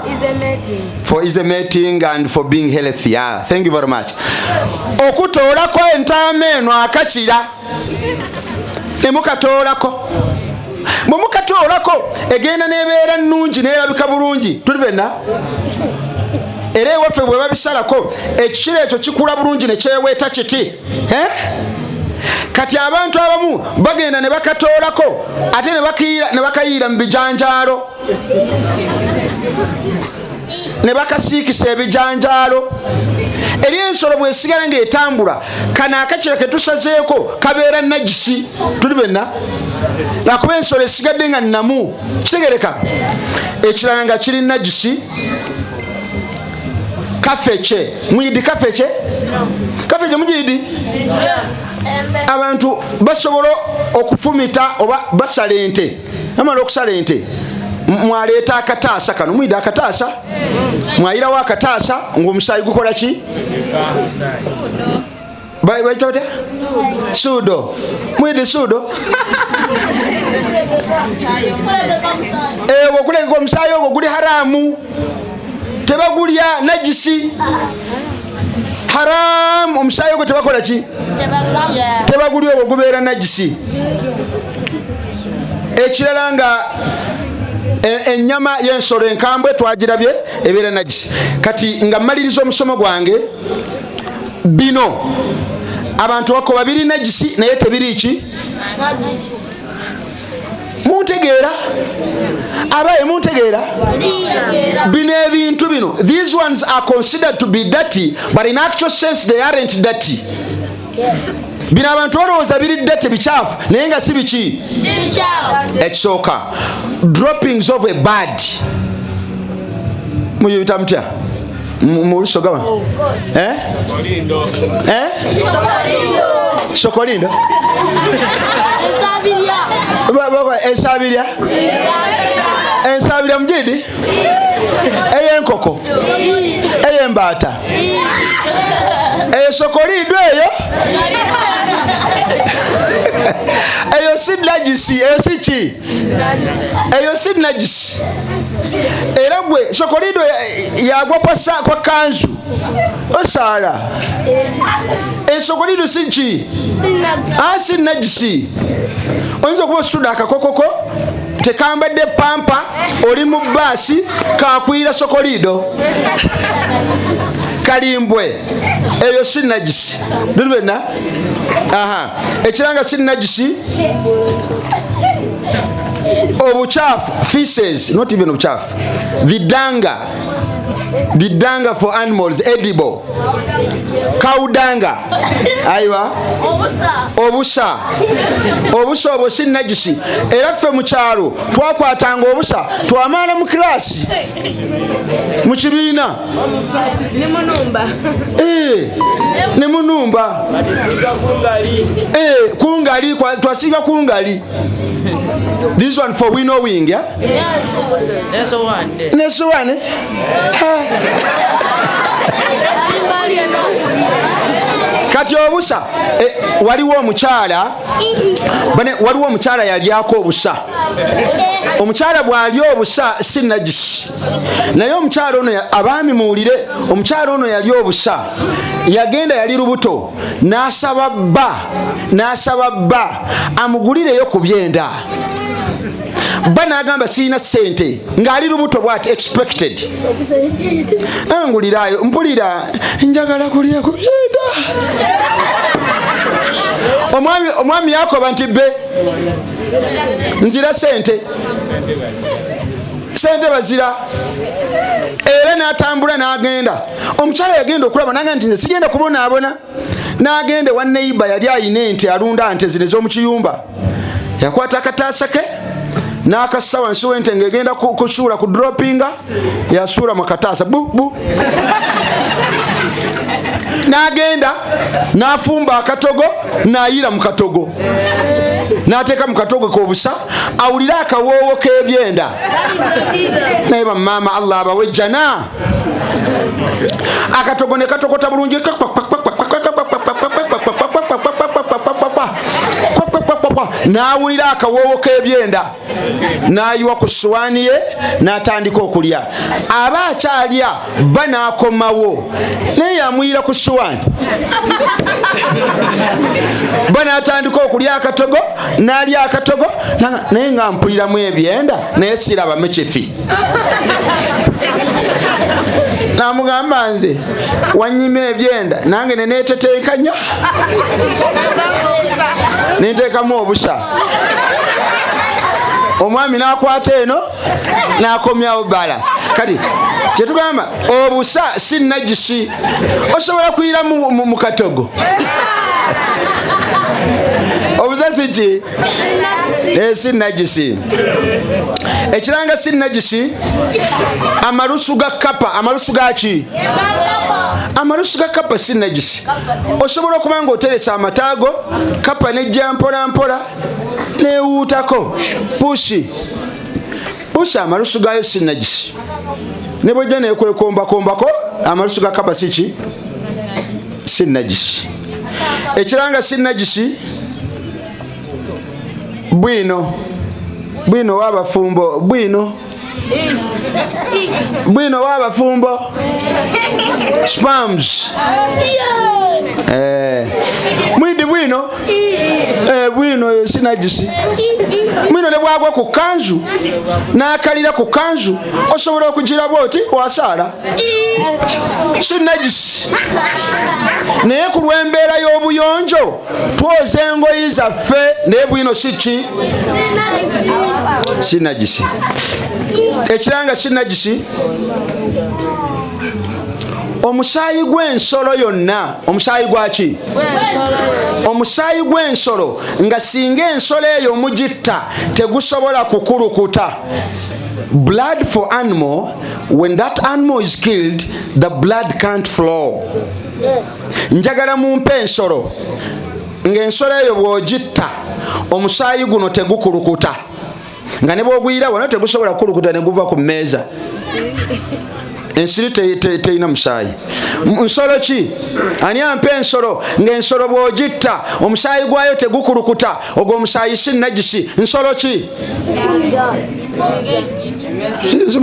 Is a mating. For is a mating and for being healthy. Yeah, thank you very much. Okutoolako entaama eno akakira ne mukatoolako, bwe mukatoolako egenda nebeera nnungi, neerabika bulungi. Tuli benna era ewaffe bwe babisalako ekikira ekyo kikula bulungi ne kyeweeta kiti. Kati abantu abamu bagenda ne bakatoolako ate ne bakayiira mu bijanjaalo, ne bakasiikisa ebijanjaalo. Eri ensolo bw'esigala ng'etambula, kano akakira ke tusazeeko kabeera najisi. Tuli benna lwakuba ensolo esigadde nga nnamu. Kitegereka? Ekirala nga kiri najisi, kafece. Mwidi kafece? Kafece mugidi? Abantu basobola okufumita oba basala ente, bamala okusala ente mwaleeta akataasa kano, mwida akataasa, mwayirawo akataasa ng'omusaayi gukola ki? Bayita batya? Suudo. Mwidi suudo? Ewo okulegeka omusaayi ogwo guli haramu, tebagulya, najisi, haramu. Omusaayi ogwo tebakola ki? Tebagulya, ogwo gubeera najisi. Ekirala nga Ennyama y'ensolo enkambwe twagirabye ebeera najisi. Kati nga mmaliriza omusomo gwange, bino abantu bakoba biri najisi naye tebiri ki? Muntegeera? Abaye muntegeera? Bino ebintu bino, these ones are considered to be dirty, but in actual sense they aren't dirty. Bino abantu balowooza biri dirty, bikyafu, naye nga si biki. Ekisooka, droppings of a bird. Muyita mutya mu Lusoga wano? Eh? Eh? Sokolindo. Ensabirya. Ensabirya mugidi ey'enkoko, ey'embaata, eyo sokolindo. Eyo si najisi. Eyo si ki? Eyo si najisi. Era gwe sokolindo yagwa kwa kanzu osaala. Esokolindo si ki? Si najisi. Oyinza okuba ositudde akakokoko tekambadde pampa, oli mu baasi, kakwira sokolido kalimbwe, eyo si najisi. Luli aha. Ekiranga si najisi, obukyafu, feces, not even obukyafu, the dung, the dung for animals, edible cow dung. Aiwa, obusa. Obusa obwo si najisi. Era ffe mu kyalo twakwatanga obusa twamaala mu kirasi, mu kibiina ne munumba kungali, twasiiga kungali. This one for winnowing, yeah? Yes. Nesowane. Kati obusa, waliwo omukyala, waliwo omukyala yalyako obusa. Omukyala bw'alya obusa si najisi, naye omukyala ono, abaami muwulire, omukyala ono yali obusa, yagenda, yali lubuto, n'asaba bba, n'asaba bba amugulireyo ku byenda. Bba n'agamba sirina ssente, ng'ali lubuto bw'ati, expected, angulirayo, mpulira njagala kulya ku byenda. Omwami yakoba nti be nzira sente, sente bazira. Era n'atambula n'agenda. Omukyala yagenda okulaba naga nti nze sigenda kubonaabona, n'agenda ewa neighbor, yali ayina ente, alunda nte zino ez'omu kiyumba. Yakwata akataasa ke n'akassa wansi w'ente ng'egenda kusuula ku droppinga, yasuula mu kataasa bu bu, n'agenda n'afumba akatogo, n'ayira mu katogo, n'ateeka mu katogo k'obusa awulire akawoowo k'ebyenda. Naye bamaama, Allah abawe jana. Akatogo ne katokota bulungi, n'awulira akawoowo k'ebyenda, n'ayiwa ku suwaani ye n'atandika okulya. Aba akyalya, bba n'akomawo, naye yamuyira ku suwaani. Bba n'atandika okulya akatogo, n'alya akatogo, naye nga mpuliramu ebyenda naye sirabamu kifi. Namugamba nze wanyima ebyenda, nange nenetetenkanya nenteekamu obusa. Omwami n'akwata eno n'akomyawo balance. Kati kyetugamba obusa si najisi, osobola kuyira mu katogo. Obusa si ki? Si najisi. Ekiranga si najisi, amalusu ga kapa. Amalusu gaki? Amalusu ga kapa si najisi. Osobola okuba nga oteresa amataago, kapa nejja mpola mpola newuutako pusi pusi, amalusu gayo si najisi. Ne bwejja nekwekombakombako, amalusu ga kapa si ki? Si najisi. Ekiranga si najisi, bwino, bwino w'abafumbo, bwino, bwino w'abafumbo, sperms. Mwidi bwino. Bwino bwino si najisi. Bwino ne bwagwa ku kanzu n'akalira ku kanzu, osobola okugira bwoti wasaala, si najisi. Naye ku lw'embeera y'obuyonjo twoza engoyi zaffe, naye bwino si ki? Si najisi. Ekiranga si najisi, omusaayi gw'ensolo yonna. Omusaayi gwaki? Omusaayi gw'ensolo, nga singa ensolo eyo mugitta tegusobola kukulukuta. Blood for animal, when that animal is killed, the blood can't flow. Njagala mumpe ensolo ng'ensolo eyo bw'ogitta omusaayi guno tegukulukuta, nga ne bwoguyira wano tegusobola kukulukuta ne guva ku mmeeza. Ensiri terina musaayi. Nsolo ki? Ani ampa ensolo ng'ensolo bw'ogitta omusaayi gwayo tegukulukuta? Ogwo omusaayi si najisi. Nsolo ki?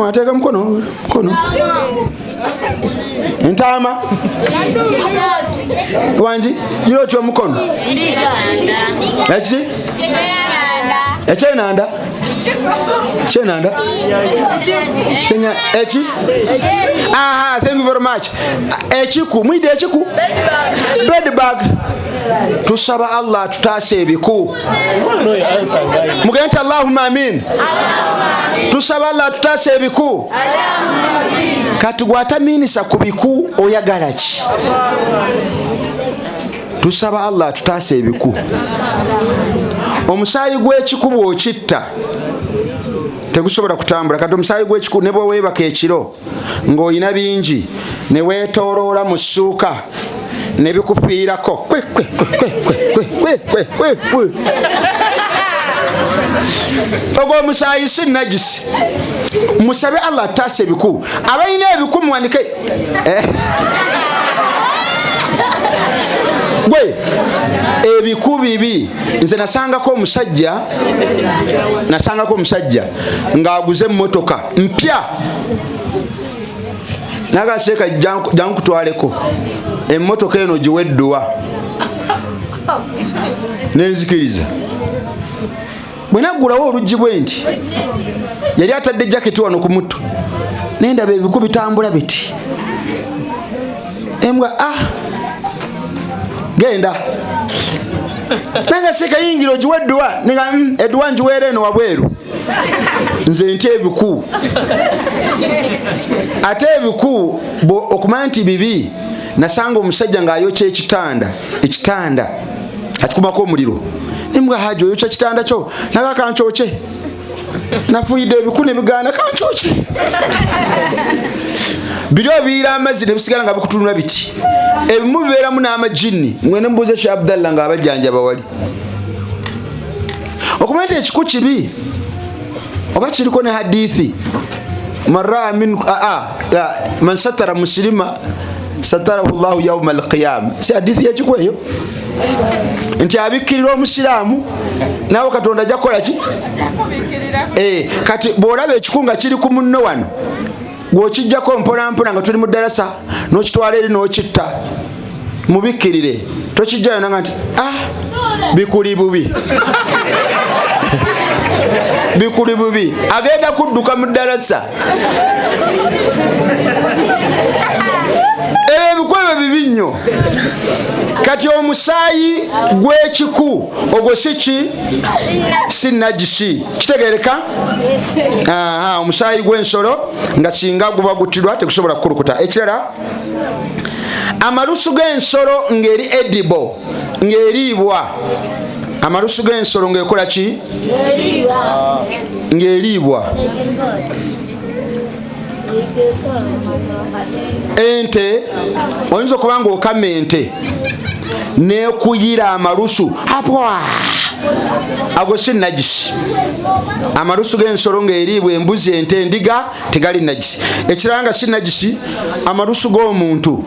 Ateeka mukono mukono. Entaama wangi gira otya omukono? Eki ekyenanda, kyenanda, Kyenya eki. Aha, thank you very much. Ekiku, mwide ekiku, bedbug. Tusaba Allah atutaase ebiku. Mugende nti Allahumma amin. Tusaba Allah atutaase ebiku. Kati gwataminisa ku biku, oyagala ki? Tusaba Allah atutaase ebiku. Omusaayi gw'ekiku bw'okitta tegusobola kutambula. Kati omusaayi gw'ekiku ne bweweebaka ekiro ng'olina bingi ne weetooloola mu ssuuka ne bikufiirako kwe kwe kwe kwe kwe kwe kwe kwe kwe, ogwo omusaayi si najisi. Musabe Allah ataasa ebiku. Abalina ebiku muwanike. Gwe ebiku bibi. Nze nasangako omusajja ng'aguze emmotoka mpya, nagaseeka jankutwaleko emmotoka eno giwe edduwa. Nenzikiriza. Bwe naggulawo oluggi bwe nti, yali atadde jaketi wano ku mutto, nendaba ebiku bitambula biti. Embwa, ah, genda nanga sekayingira ogiwa edduwa. Nega edduwa ngiweera eno wabweru. Nze nti ebiku, ate ebiku okumanya nti bibi, nasanga omusajja ng'ayokya ekitanda, ekitanda akikumako omuliro. Nembwa, haji, oyokya kitanda kyo? Naga, kankyokye, nafuyidde ebiku ne bigaana, kankyokye. Biri obiira amazzi ne bisigala nga bikutunula biti. Ebimu bibeeramu n'amajinni. Mwene mubuuze Sheikh Abdallah ng'abajjanjaba wali. Okumanya nti ekiku kibi, oba kiriko ne hadithi, man raa min man satara muslima satarahu llahu yauma alqiyama. Si hadithi yekiku eyo nti abikkirira omusiraamu naawe Katonda ajja kukola ki? Kati bw'olaba ekiku nga kiri ku munno wano, gwokijjako mpolampola nga tuli mu ddalasa, n'okitwala eri n'okitta, mubikkirire, tokijjayo nanga nti ah, bikuli bubi, bikuli bubi, agenda kudduka mu ddalasa. Ebyo ebikwebyo bibi nnyo. Kati omusaayi gw'ekiku ogwo si ki? Si najisi. Kitegereka? Aha, omusaayi gw'ensolo nga singa guba gutirwa tegusobola kukulukuta. Ekirala, amalusu g'ensolo ng'eri edible, ng'eriibwa. Amalusu g'ensolo ng'ekola ki? Ng'eriibwa. Ente, oyinza okuba nga okama ente nekuyira amalusu apwa, ago si najisi. Amalusu g'ensolo ng'eriibwa, embuzi, ente, endiga, tegali najisi. Ekirala nga si najisi, amalusu g'omuntu.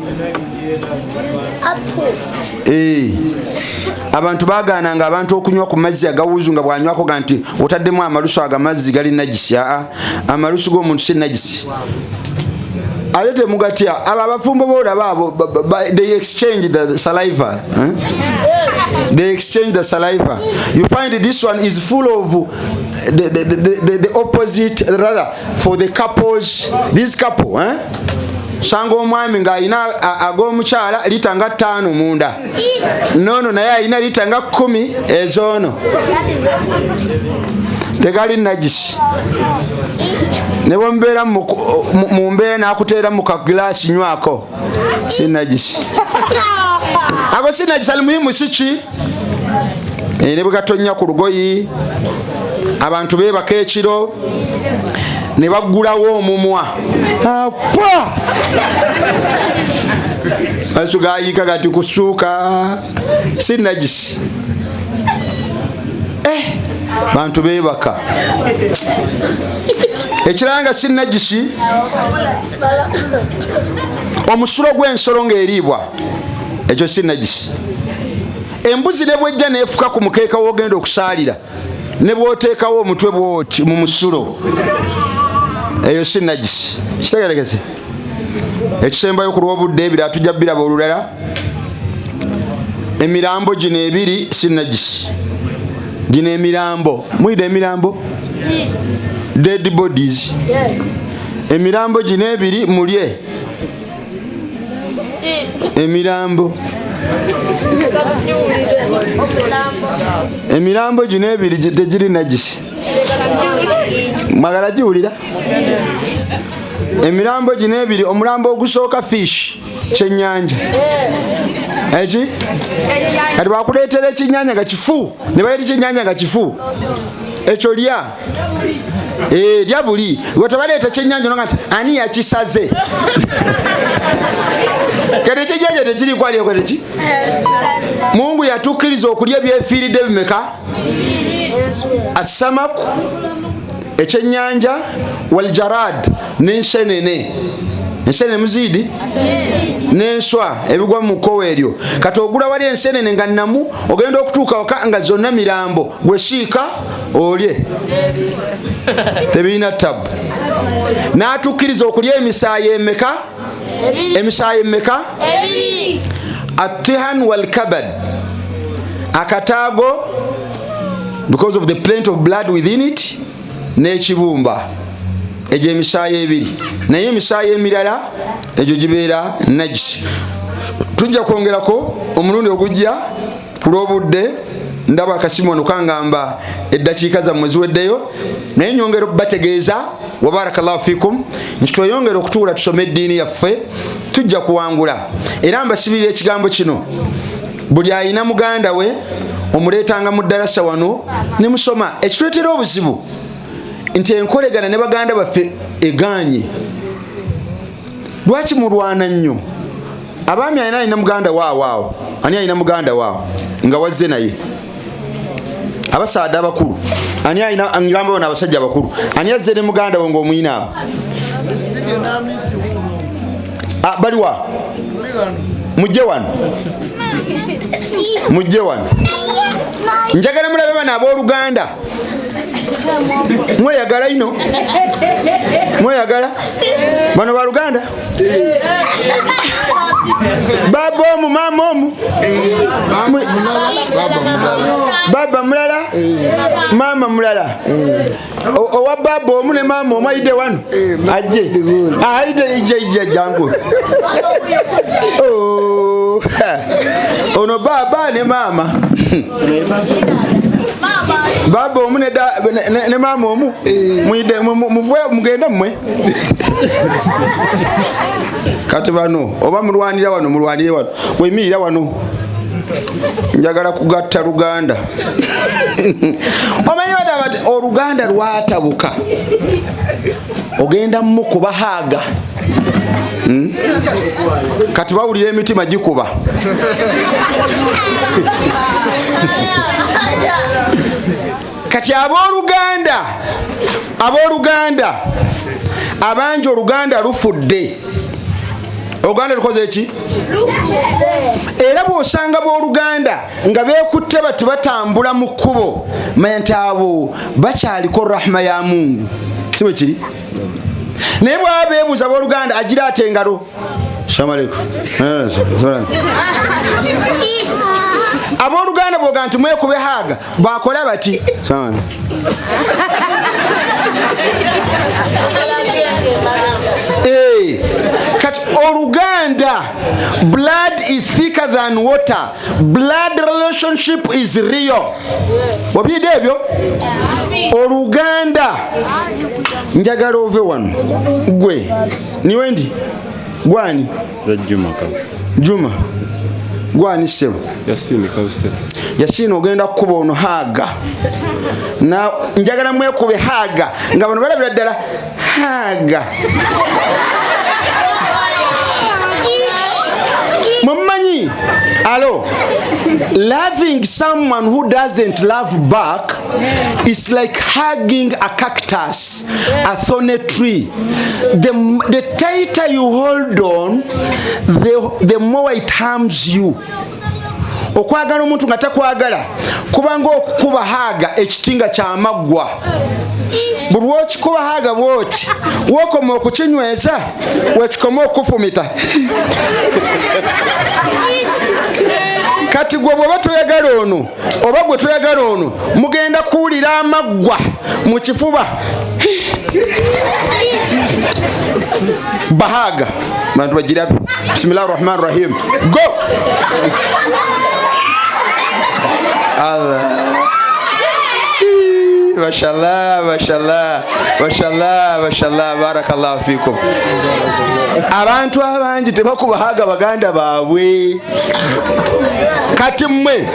Abantu bagananga abantu okunywa ku mazzi agawuzu, nga bwanywako ga nti otaddemu amalusu, ago amazzi gali najisi. Aa, amalusu g'omuntu si najisi. Ate temugatya abo abafumbo boolaba abo, they exchange the saliva, eh? They exchange the saliva. You find this one is full of the opposite, rather for the couples, this couple, eh? Sanga omwami ng'alina ag'omukyala lita nga 5 munda, nono naye alina lita nga 10 ez'ono. Tegali najisi. Ne bwembeera mu mbeera n'akuteera mu kagilasi nywako, si najisi. Ako si najisi. Alimuhimu si ki? Ne bwe gatonnya ku lugoyi, abantu beebaka ekiro ne baggulawo omumwa. Apa! Amaaso gayiika gati kusuuka, si najisi. Bantu beebaka. Ekirala nga si najisi, omusulo gw'ensolo ng'eriibwa, ekyo si najisi. Embuzi ne bwejja n'efuka ku mukeeka w'ogenda okusaalira, ne bw'oteekawo omutwe bw'oti mu musulo, eyo si najisi. Kitegerekese. Ekisembayo ku lw'obudde, ebirala tujja biraba olulala. Emirambo gino ebiri si najisi. Gino emirambo, muyita emirambo? Dead bodies. Emirambo gino ebiri mulye. Emirambo. Emirambo gino ebiri tegiri najisi. Mwagala giwulira? Emirambo gino ebiri, omulambo ogusooka fish, kyennyanja. Eki? Kati bakuleetera ekyennyanja nga kifu, ne baleeta ekyennyanja nga kifu. Ekyo lya. Lya buli. Gwe tebaleeta kyennyanja ononga nti ani yakisaze? Kati ekyennyanja tekiriiko ali okwo teki? Mungu yatukkiriza okulya ebyefiiridde bimeka? Assamaku, ekyennyanja, waljarad, n'ensenene. Ensenene muziidi? N'enswa ebigwa mu kkowa eryo. Kati ogula wali ensenene nga nnamu, ogenda okutuuka waka nga zonna mirambo, gwe siika olye, tebirina tabu. N'atukkiriza okulya emisaayi emeka? Emisaayi emeka? Atihan walkabad, akataago because of the plenty of blood within it, n'ekibumba, egyo emisaayi ebiri. Naye emisaayi emirala egyo gibeera najisi. Tujja kwongerako omulundi ogujja ku lw'obudde. Ndaba akasimu wano kangamba eddakiika zammwe ziweddeyo, naye nyongera okubategeeza, wa barakallahu fikum, nti tweyongere okutuula tusome eddiini yaffe, tujja kuwangula. Era mbasibirira ekigambo kino, buli alina muganda we omuleetanga mu ddarasa wano ne musoma. Ekituleetera obuzibu nti enkolegana ne baganda baffe egaanye. Lwaki mulwana nnyo? Abaami alina alina muganda waawo awo, ani alina muganda waawo nga wazze naye? Abasaada abakulu, ani alina, ngamba bano abasajja abakulu, ani azze ne muganda we ng'omuyina awo? Baliwa? Mujje wano, mujje wano. Njagala mulabe bano abooluganda. Mweyagala ino, mweyagala. Bano baluganda, baba omu, mama omu, baba mulala, mama mulala. Owa baba omu ne mama omu ayidde wano, ajje ayidde, ijja ijja jangu. Oh, ono baba ne mama, baba omu ne mama omu, mwide muvwe mugende mmwe. Kati bano oba mulwanira wano, mulwanire wano, weyimirira wano, njagala kugatta Luganda. Omanyi bata bati oluganda lwatabuka, ogenda mukubahaaga. Kati bawulira emitima gikuba. Kati abooluganda abangi oluganda lufudde. Oluganda lukoze ki? Era bw'osanga booluganda nga beekutte bati batambula mu kkubo, manya nti abo bakyaliko rahma ya Mungu. Si bwe kiri? Naye bwaba beebuuza abooluganda agira ate engalo. Assalamu alaikum. Abooluganda bwoga nti mwekube haaga bakola bati. Kati oluganda, blood is thicker than water, blood relationship is real. Obyidde ebyo? Oluganda njagala ove wano gwe niwe ndi gwani? Juma Kabusera. Juma. Gwani ssebo? Yasini Kabusera. Yasini ogenda kukuba ono haaga. Na njagala mwekube haaga nga bano balabira ddala haaga. Mummanyi? Alo, loving someone who doesn't love back is like hugging a cactus, a thorny tree. The tighter you hold on, the more it harms you. Okwagala omuntu nga takwagala kubanga okukuba haaga ekitinga kyamaggwa. Buli lw'okikuba haaga bw'oti, w'okoma okukinyweza, wekikoma okufumita. Kati gwe bw'oba toyagala ono oba gwe toyagala ono, mugenda kuwulira amaggwa mu kifuba. Bahaga bantu bagirabe. Bismillahi rahmani rahim. Go. Allah. Mashallah, mashallah, mashallah, mashallah, barakallahu fikum. Abantu abangi tebakubahaga baganda baabwe. Kati mmwe,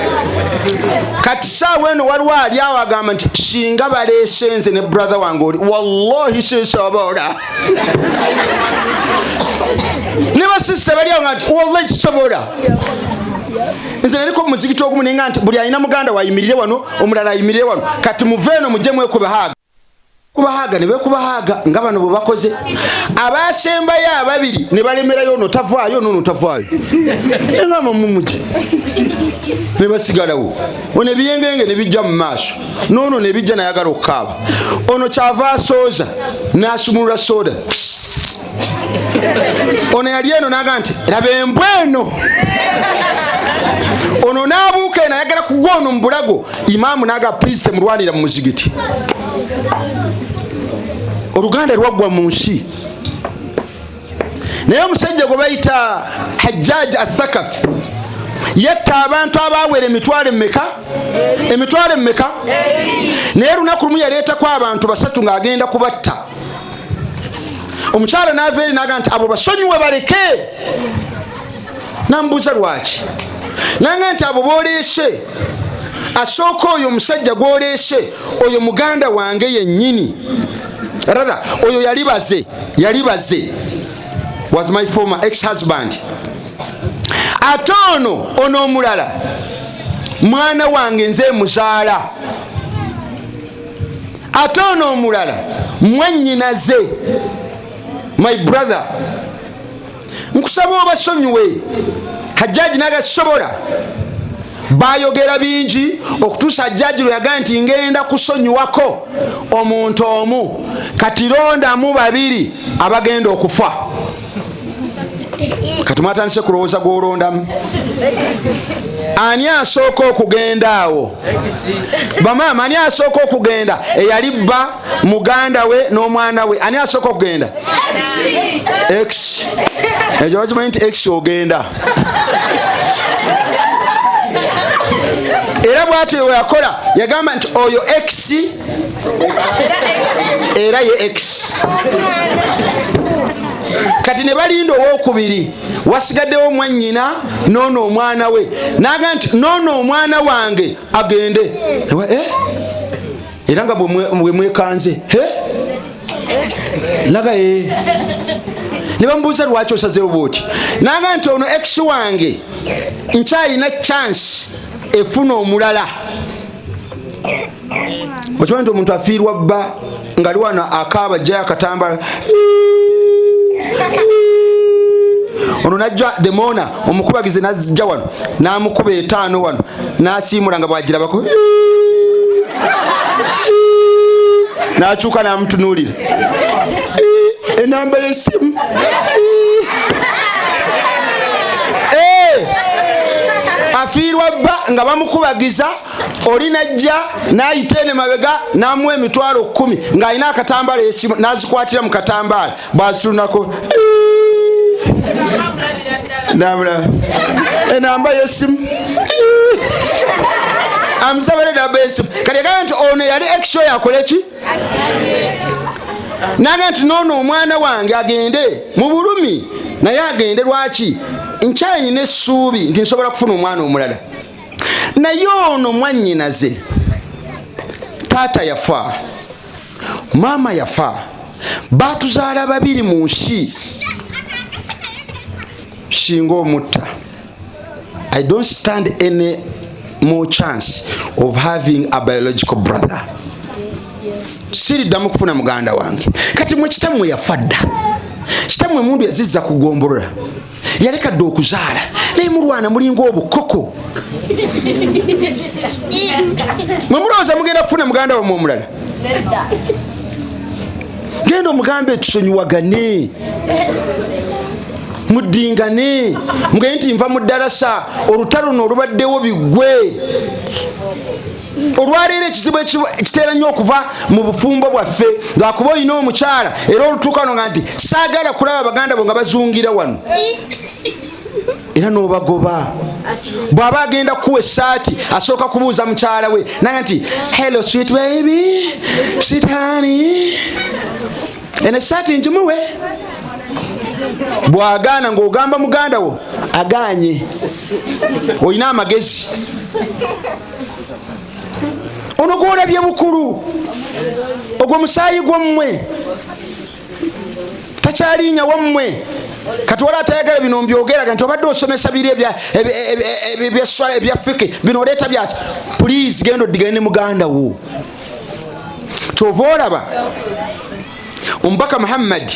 kati saawa eno waliwo ali awo agamba nti singa baleese nze ne brother wange oli, wallahi sisobola. Ne basista bali awo nga nti wallahi sisobola. Nze naliko mu muzikiti ogumu naye nga nti buli alina muganda we ayimirire wano, omulala ayimirire wano. Kati muve eno mujje mwekube haaga. Kubahaga ne beekubahaga nga bano bwe bakoze. Abaasembayo ababiri ne balemerayo ono tavaayo n'ono tavaayo. Nga mumuje. Ne basigalawo. Ono ebiyengenge ne bijja mu maaso. N'ono ne bijja n'ayagala okukaaba. Ono kyava asooza n'asumulula soda. Ono yali eno n'agamba nti laba embwa eno. Ono n'abuuka eno ayagala kugwa ono mu bulago. Imaamu n'agamba please temulwanira mu muzigiti. Oluganda lwaggwa mu nsi. Naye omusajja gwe bayita Hajjaj Athakafi yatta abantu abaawera emitwalo emeka? Emitwalo emeka? Naye lunaku lumu yaleetako abantu basatu ng'agenda kubatta. Omukyala n'ava eri n'agamba nti abo basonyiwe baleke. N'amubuuza lwaki? N'agamba nti abo b'oleese, asooka oyo omusajja gw'oleese oyo muganda wange yennyini. Rather, oyo yali baze, was my former ex-husband. Ate ono omulala mwana wange nze muzaala. Ate ono omulala mwannyinaze, my brother. Nkusaba obasonyiwe. Hajjaji n'agasobola. Bayogera bingi okutuusa Hajjaji lwe yagamba nti ngenda kusonyiwako omuntu omu, kati londamu babiri abagenda okufa. Kati mwatandise kulowooza gw'olondamu. Ani asooka okugenda awo? Bamaama, ani asooka okugenda? Eyali bba, muganda we n'omwana we. Ani asooka okugenda? X. Ekyo bakimanyi nti X ogenda. Era bw'atyo bwe yakola, yagamba nti oyo X era ye X. Kati ne balinda owokubiri, wasigaddewo mwannyina n'ono omwana we. N'agamba nti n'ono omwana wange agende. Era nga bwe mwekanze. Naga Ne bamubuuza lwaki osazeewo bw'oti? N'agamba nti ono ex wange nkyalina chance efuna omulala. Okimanyi nti omuntu afiirwa bba ng'ali wano akaaba ajjayo akatambala. Ono n'ajja demona omukubagize n'ajja wano n'amukuba etaano wano n'asiimula nga bw'agirabako n'akyuka n'amutunuulira. Enamba y'essimu. Afiirwa bba nga bamukubagiza, oli najja n'ayita ene mabega n'amuwa 100,000 ng'alina akatambaala y'essimu n'azikwatira mu katambaala, bw'azitunako namulaba enamba y'essimu, amusabale enamba y'essimu. Kati agamba nti ono yali ex oyo akole ki? Naga nti noono omwana wange agende mu bulumi, naye agende. Lwaki? Nkyayina essuubi nti nsobola kufuna omwana omulala, naye ono mwannyinaze, taata yafa, maama yafa, batuzaala babiri mu nsi, singa omutta, I don't stand any more chance of having a biological brother. Siriddamu kufuna muganda wange. Kati mwe kitammwe yafa dda, kitammwe mundu yazizza kugombolola, yaleka dda okuzaala, naye mulwana mulinga obukoko. Mwe mulowooza mugenda kufuna muganda wammwe omulala? Genda omugambe tusonyiwagane, muddingane, mugende nti nva mu ddalasa, olutalo luno olubaddewo biggwe. Olwaleero ekizibu ekitera nnyo okuva mu bufumbo bwaffe, lwakuba olina omukyala era olutuuka wano nga nti saagala kulaba baganda bo nga bazungira wano, era n'obagoba. Bw'aba agenda kukuwa essaati asooka kubuuza mukyala we, naga nti hello sweet baby, sweet honey, eno essaati njimuwe? Bw'agaana ng'ogamba muganda wo agaanye. Olina amagezi? Ono gwolabye bukulu, ogwo musaayi gwammwe, takyalinya wammwe. Kati wala atayagala bino mbyogeraga nti obadde osomesa biri ebyeswala ebya fiki, bino oleeta byaki? Please, genda oddigane ne muganda wo. Kyova olaba omubaka Muhammad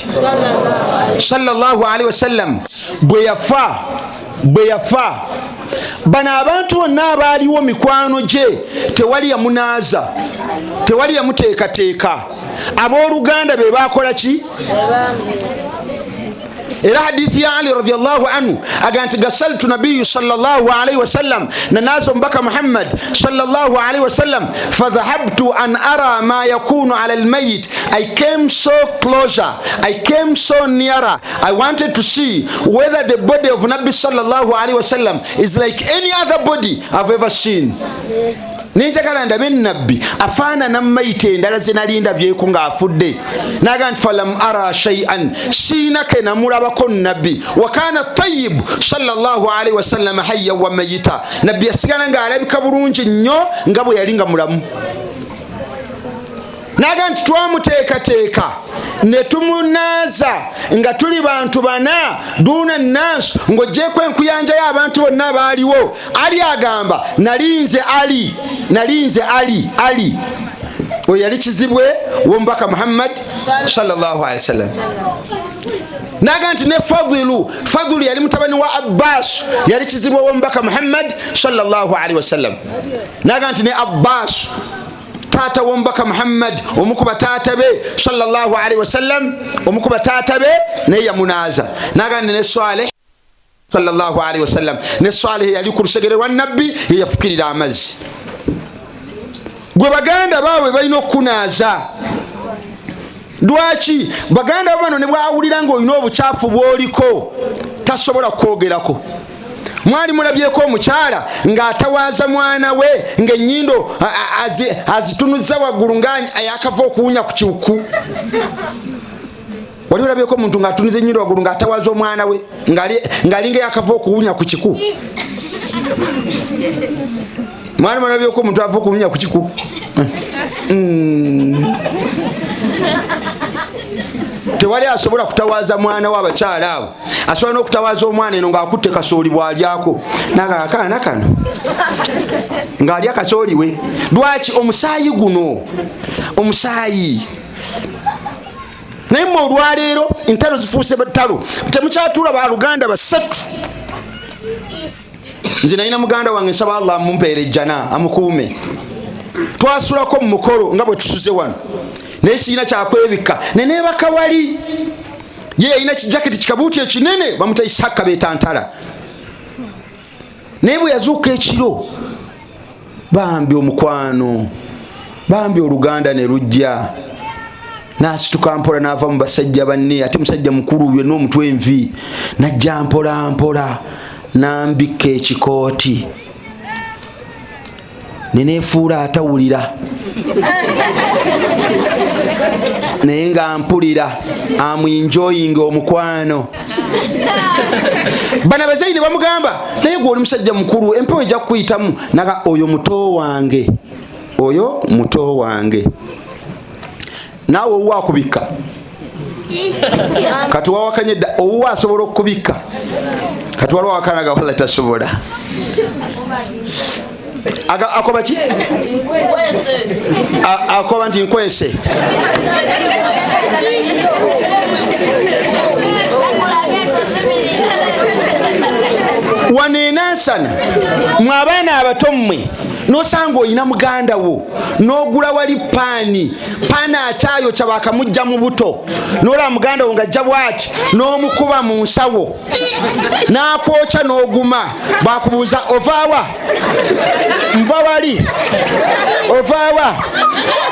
sallallahu alaihi wasallam bwe yafa, bano abantu bonna abaaliwo mikwano gye, tewali yamunaaza, tewali yamuteekateeka. Abooluganda be bakola ki? Era hadithi ya Ali radiallahu anhu aga nti gasaltu nabiyu sallallahu alaihi wasallam, nanaza omubaka Muhammad sallallahu alaihi wasallam, fadhahabtu an ara ma yakunu ala almayit. I came so closer, I came so nearer, I wanted to see whether the body of Nabi sallallahu alaihi wasallam is like any other body I've ever seen. Ninjagala ndabe nabbi afaanana mayiti endala ze nali ndabyeko ng'afudde. Naga nti falam ara shay'an, siina ke namulabako nabbi. Wa kana tayibu sallallahu alaihi wasallam hayya wa mayita, nabbi yasigala ng'alabika bulungi nnyo nga bwe yali nga mulamu. Naga nti twamuteekateeka ne tumunaaza nga tuli bantu bana duuna nansi, ng'ogyeko enkuyanja y'abantu bonna baaliwo. Ali agamba nalinze Ali, nalinze Ali. Ali oyo yali kizibwe w'omubaka Muhammad sallallahu alaihi wasallam. Naga nti ne Fadilu, Fadilu yali mutabani wa Abbas, yali kizibwe w'omubaka Muhammad sallallahu alaihi wasallam. Naga nti ne Abbas taata w'omubaka Muhammad, omukuba taata be sallallahu alaihi wasallam, omukuba taata be naye yamunaaza. Naga nti ne Saleh sallallahu alaihi wasallam, ne Saleh yali ku lusegere lwa nabbi, ye yafukirira amazzi. Gwe baganda baabwe balina okukunaaza. Lwaki baganda bano ne bwawulira ng'olina obukyafu bw'oliko tasobola kukwogerako? Mwali mulabyeko omukyala ng'atawaaza mwana we ng'ennyindo azitunuza waggulu nga yakava okuwunya ku kiwuku? Wali olabyeko omuntu ng'atunuza ennyindo waggulu ng'atawaaza omwana we ng'alinga yakava okuwunya ku kiku? Mwali mulabyeko omuntu ava okuwunya ku kiku? Tewali asobola kutawaaza mwana we. Abakyala abo asobola n'okutawaaza omwana eno ng'akutte kasooli bw'alyako, naga akaana kano ng'alya kasooli we. Lwaki? Omusaayi guno omusaayi. Naye mmwe olwaleero entalo zifuuse ttalo, temukyatuula baluganda basatu. Nze nalina muganda wange, nsaba Allah amumpeere ejjana, amukuume. Twasulako mu mukolo nga bwe tusuze wano, naye sirina kyakwebikka, neneebaka wali. Ye yalina kijaketi kikabuuti ekinene, bamuta Isaka Betantala. Naye bwe yazuuka ekiro, bambi omukwano, bambi oluganda ne lujja, n'asituka mpola n'ava mu basajja banne, ate musajja mukulu yonna omutwe envi, n'ajja mpola mpola n'ambikka ekikooti, ne neefuula atawulira naye nga mpulira amuenjoying omukwano. Bano abazayi ne bamugamba, naye gwe oli musajja mukulu, empewo ejja kukuyitamu. Naga oyo muto wange, oyo muto wange. Naawe owuwo akubikka, kati wawakanye dda, owuwo asobola okukubikka, kati waliwo awakanaga wala tasobola. Akoba ki? Akoba nti nkwese. Wano enansana mwe abaana abato mmwe nosanga olina muganda wo n'ogula wali paani, paani akyayokya bakamujja mu buto, n'olaba muganda wo ng'ajja bwati n'omukuba mu nsawo n'akwokya n'oguma, bakubuuza ovaawa? Nva wali. Ovaawa?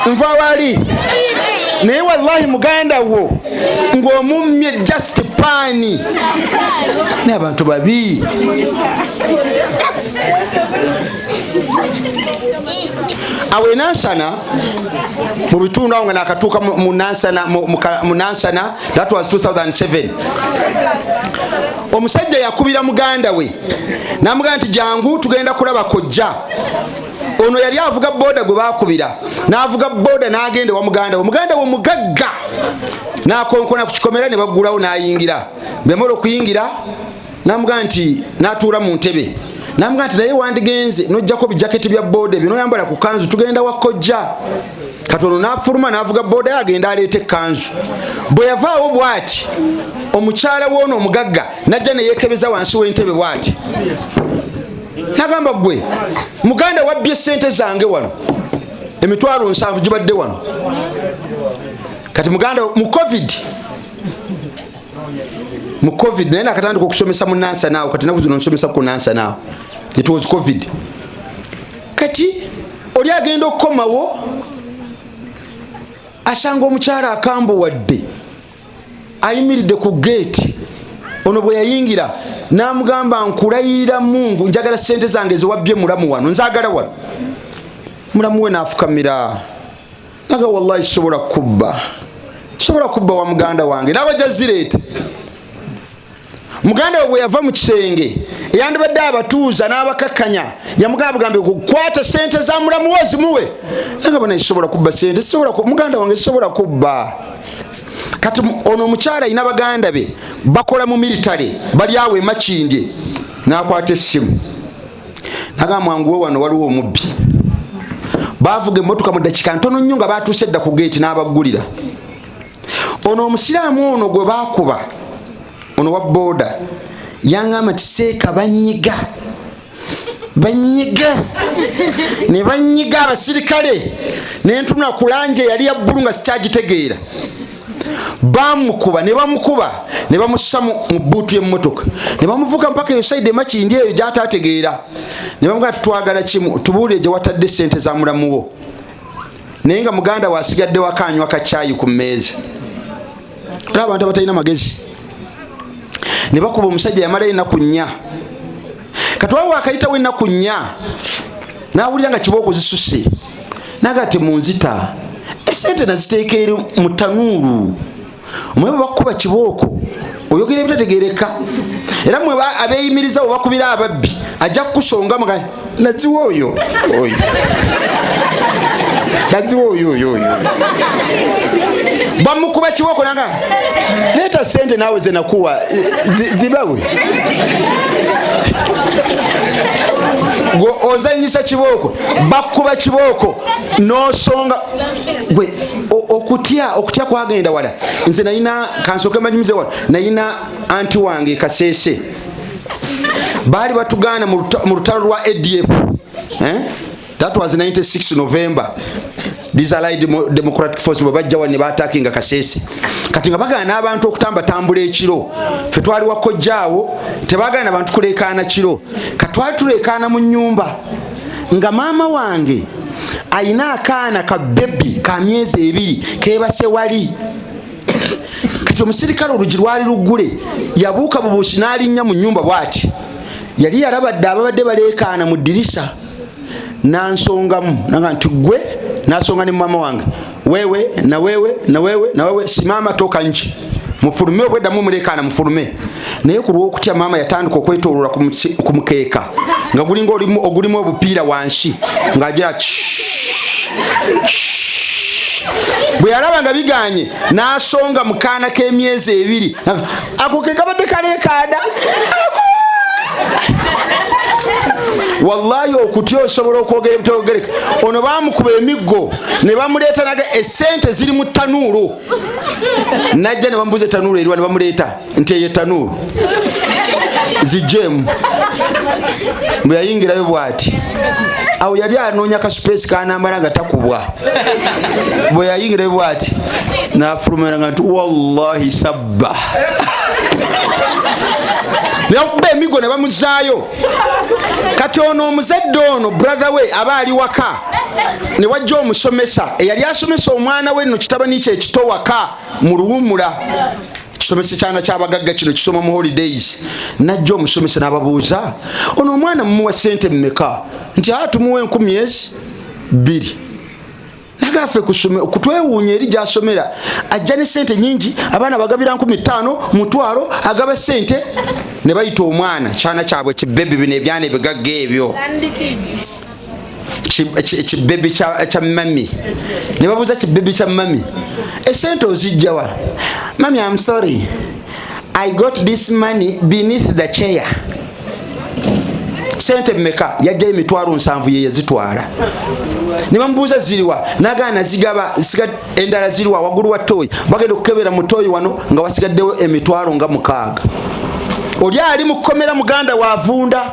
Nva wali. Naye wallahi muganda wo ng'omummye just paani. Naye abantu babi. Awo enansana mu bitundu awo nga nakatuuka mu Nansana, mu Nansana, that was 2007. Omusajja yakubira muganda we namugamba nti jangu tugenda kulaba kojja. Ono yali avuga boda gwe bakubira, n'avuga boda n'agenda ewa muganda we. Muganda we mugagga, n'akonkona ku kikomera ne baggulawo n'ayingira. Bwe yamala okuyingira namugamba nti, n'atuula mu ntebe namugamba nti naye wandigenze n'ojjako bijaketi bya boda ebyo n'oyambala ku kanzu, tugenda wa kojja. Katono n'afuluma n'avuga boda agenda aleeta ekkanzu. Bwe yavaawo bw'ati, omukyala w'ono omugagga n'ajja ne yeekebeza wansi w'entebe bw'ati, n'agamba gwe muganda wabbye ssente zange wano, emitwalo 70 gibadde wano. Kati muganda mu COVID, mu COVID naye nakatandika okusomesa mu Nansana awo, kati naku zino nsomesa ku Nansana awo. It was COVID. Kati oli agenda okukomawo asanga omukyala akambuwadde ayimiridde ku geeti. Ono bwe yayingira n'amugamba nkulayirira Mungu njagala ssente zange zewabbye mulamu wano, nzaagala wano. Mulamu we n'afukamira naga wallahi sobola kubba, sobola kubba wa muganda wange, n'abajja zireeta. Muganda we bwe yava mu kisenge eyandibadde abatuuza n'abakakkanya, yamugamba bugambi kukwata ssente za mulamu we zimuwe. Nagamba naye sobola kubba ssente, sobola muganda wange sobola kubba. Kati ono omukyala alina baganda be bakola mu military, bali awo e Makindye, n'akwata essimu nagamba mwanguwe wano waliwo omubbi. Baavuga emmotoka mu ddakiika ntono nnyo nga batuuse dda ku geeti n'abaggulira. Ono omusiraamu ono gwe baakuba, ono wa boda, yangamba nti seeka banyiga, banyiga ne banyiga abasirikale, ne ntunula ku langi eyali ya bbulu nga sikyagitegeera. Bamukuba ne bamukuba ne bamussa mu bbuutu y'emmotoka ne bamuvuga mpaka eyo sayidi emakindi eyo gy'ataategeera, ne bamugamba tutwagala kimu, tubuulire gye watadde ssente za mulamu wo. Naye nga muganda we asigadde waka anywa kacaayi ku mmeeza. Era abantu abatalina magezi ne bakuba omusajja, yamalayo ennaku 4. Kati wawo akayitawo ennaku 4 n'awulira nga kibooko zisusse, naga temunzita, esente naziteeka eri mu tanuulu. Omwe bwe bakuba kibooko oyogera ebitategeereka, era mwe abeeyimiriza bwe bakubira ababbi ajja kukusonga muga naziwa oyo oyo, naziwa oyo oyo oyo. Bamukuba kibooko nanga leeta sente naawe ze nakuwa zibawe. Gwe ozanyisa kibooko, bakuba kibooko n'osonga gwe okutya, okutya kwagenda wala. Nze nalina kansooke manyumize wano, nalina anti wange Kasese, baali batugaana mu lutalo lwa ADF, That was 96 November. These Allied Democratic Force bwe bajja wano ne baatakinga Kasese, kati nga bagaana abantu okutambatambula ekiro. Ffe twali wakojjaawo, tebagaana bantu kuleekaana kiro. Katwali tuleekaana mu nnyumba nga maama wange ayina akaana ka bebi ka myezi 2 keebase wali. Kati omusirikale olugi lwali luggule, yabuuka bubuusi n'alinnya mu nnyumba bw'ati. Yali yalabadde ababadde baleekaana mu ddirisa, n'ansongamu nanga nti gwe, n'asonga ne maama wange, wewe na wewe na wewe na wewe, simama toka nje, mufulume, obweddamu muleekaana mufulume. Naye ku lw'okutya maama yatandika okwetooloola ku mukeeka nga gulinga ogulimu obupiira wansi, ng'agira bwe yalaba nga biganye n'asonga mu kaana k'emyezi 2, ako ke kabadde kaleekaana. Wallahi okutya osobola okwogera ebitogereka. Ono baamukuba emiggo ne bamuleeta naga esente ziri mu ttanuulu, najja ne bamubuuza ettanuulu eriwa, ne bamuleeta nti eyo ettanuulu zijjeemu. Bwe yayingirayo bw'ati, awo yali anoonya kasupeesi kanambala nga takubwa. Bwe yayingirayo bw'ati n'afulumira nga nti wallahi sabba, ne bakuba emiggo ne bamuzaayo. Kati ono omuzadde ono brother we aba ali waka, ne wajja omusomesa eyali asomesa omwana we nno kitabani kye ekito waka mu luwummula, kisomesa kyana ky'abagagga kino kisoma mu holidays. Najja omusomesa n'ababuuza, ono omwana mumuwa ssente mmeka? Nti aa tumuwa 2000. Nagaffe kutwewuunya eri gy'asomera ajja ne ssente nyingi, abaana bagabira 5,000, mutwalo, agaba ssente. Ne bayita omwana kyana kyabwe kibebi, bino ebyana ebigagga ebyo kibebi kya mami. Ne babuuza kibebi kya mami, esente ozijjawa? Mami, I'm sorry, I got this money beneath the chair. Sente mmeka? Yajjayo 700,000 ye yazitwala. Ne bamubuuza ziriwa? Nagaana zigaba, endala ziriwa? Waggulu wa ttooyi. Bagenda okukebera mu ttooyi wano nga wasigaddewo 60,000. Oli ali mu kkomera muganda waavunda.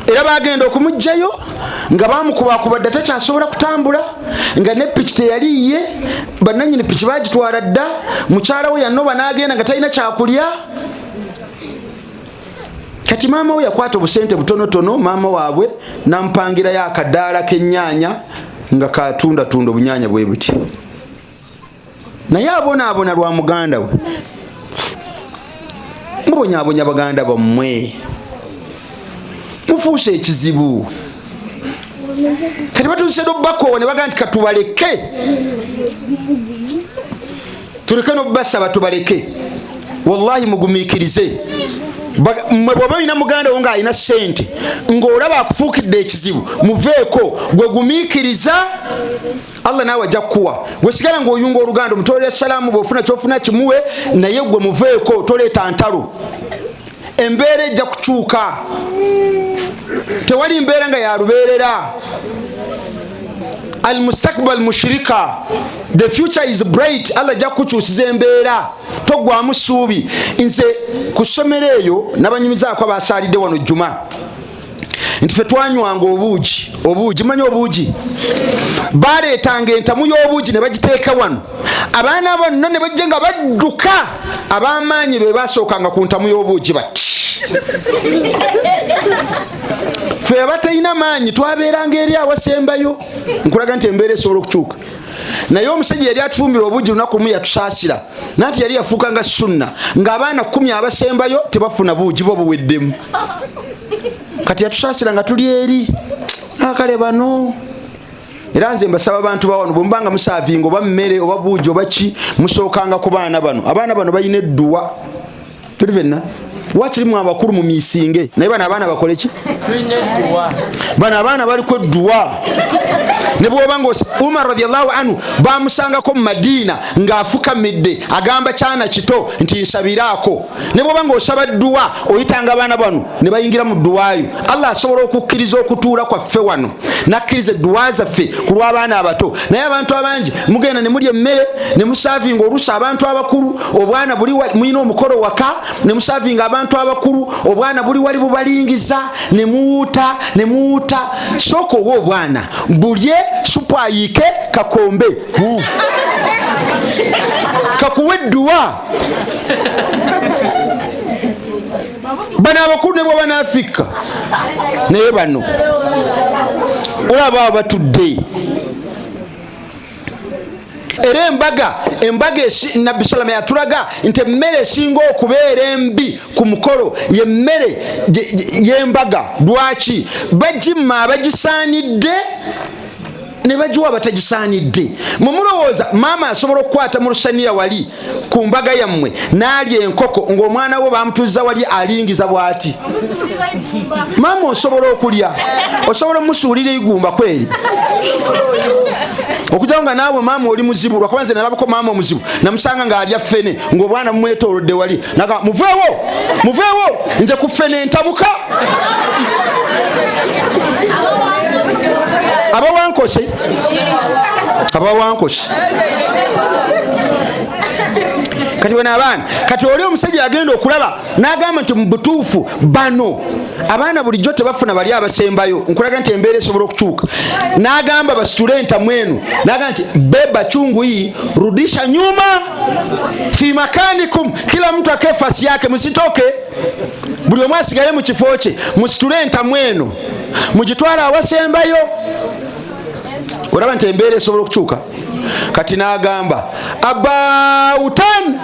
Era bagenda okumuggyayo nga bamukubakuba dda takyasobola kutambula, nga ne piki teyaliiye, bannannyini piki bagitwala dda. Mukyala we yanoba n'agenda nga talina kyakulya. Kati maama we yakwata obusente butonotono, maama waabwe n'amupangirayo akadaala k'ennyaanya nga katundatunda obunyaanya bwe buti, naye abonaabona lwa muganda we. Mubonyaabonya baganda bammwe, mufuuse ekizibu. Kati batuuse n'obbakoowa ne bagamba nti katubaleke, tuleke n'obbasaba tubaleke. Wallahi mugumiikirize. Mmwe bw'oba olina muganda wo ng'alina ssente ng'olaba akufuukidde ekizibu, muveeko, gwe gumiikiriza, Allah naawe ajja kukuwa. Gwe sigala ng'oyunga oluganda, omutolera salaamu, bw'ofuna ky'ofuna kimuwe, naye gwe muveeko, toleeta ntalo. Embeera ejja kukyuka, tewali mbeera nga yalubeerera. Almustakbal mushrika, the future is bright. Allah ajja kukukyusiza embeera, toggwamu ssuubi. Nze ku ssomero eyo nabanyumizaako abasaalidde wano Juma nti ffe twanywanga obuugi. Obuugi, manyi obuugi, baleetanga entamu y'obuugi ne bagiteeka wano, abaana bonna ne bajja nga badduka. Ab'amaanyi be basookanga ku ntamu y'obuugi bati. Ffe abatalina maanyi twabeeranga eri awasembayo. Nkulaga nti embeera esobola okukyuka. Naye omusajja yali atufumbira obuugi lunaku lumu yatusaasira, nanti yali yafuuka nga sunna ng'abaana 10 abasembayo tebafuna buugi, bo buweddemu. Kati yatusaasira nga tuli eri akale bano. Era nze mbasaba abantu ba wano, bwe mubanga musaavinga oba mmere oba buugi oba ki, musookanga ku baana bano. Abaana bano balina edduwa, tuli fenna wakirimu abakulu mu miisinge, naye bano abaana bakole ki? Bano abaana baliko edduwa. Ne bw'oba nga Umar radiyallahu anhu bamusangako mu Madiina ng'afukamidde agamba kyana kito nti nsabiraako. Ne bw'oba ng'osaba dduwa oyitanga abaana bano ne bayingira mu dduwaayo. Allah asobola okukkiriza okutuula kwaffe wano n'akkiriza edduwa zaffe ku lw'abaana abato. Naye abantu abangi mugenda ne mulya emmere ne musaavinga oluusi abantu abakulu, obwana buli mulina omukolo waka ne musaavinga abantu. abantu abakulu, obwana buli wali bubalingiza ne muwuuta ne muwuuta. Sooka owa obwana bulye supu ayiike kakombe kakuwa edduwa. Bano abakulu ne bwe banaafikka naye bano olaba abo batudde. Era embaga Nabbi salama yatulaga nti emmere esinga okubeera embi ku mukolo yemmere y'embaga. Lwaki? Bagimma abagisaanidde ne bagiwa abatagisaanidde. Mwe mulowooza maama asobola okukwata mu lusaniya wali ku mbaga yammwe n'alya enkoko ng'omwana we bamutuuza wali alingiza bw'ati? Maama osobola okulya, osobola omusuulira igumba kweri okujjako nga naawe maama oli muzibu. Lwakuba nze nalabako maama omuzibu, namusanga ng'alya ffene ng'obwana bumwetoolodde wali, naga muveewo, muveewo, nze ku ffene ntabuka. Abawankose, abawankose. Kati wena abaana, kati oli omusajja yagenda okulaba n'agamba nti mu butuufu bano abaana bulijjo tebafuna bali abasembayo. Nkulaga nti embeera esobola okukyuka. N'agamba basitule entamu eno, n'agamba nti beba chungu hii, rudisha nyuma fi makanikum, kila mtu akae fasi yake, musitoke, buli omu asigale mu kifo kye, musitule entamu eno mugitwale awasembayo. Olaba nti embeera esobola okukyuka. Kati n'agamba abautan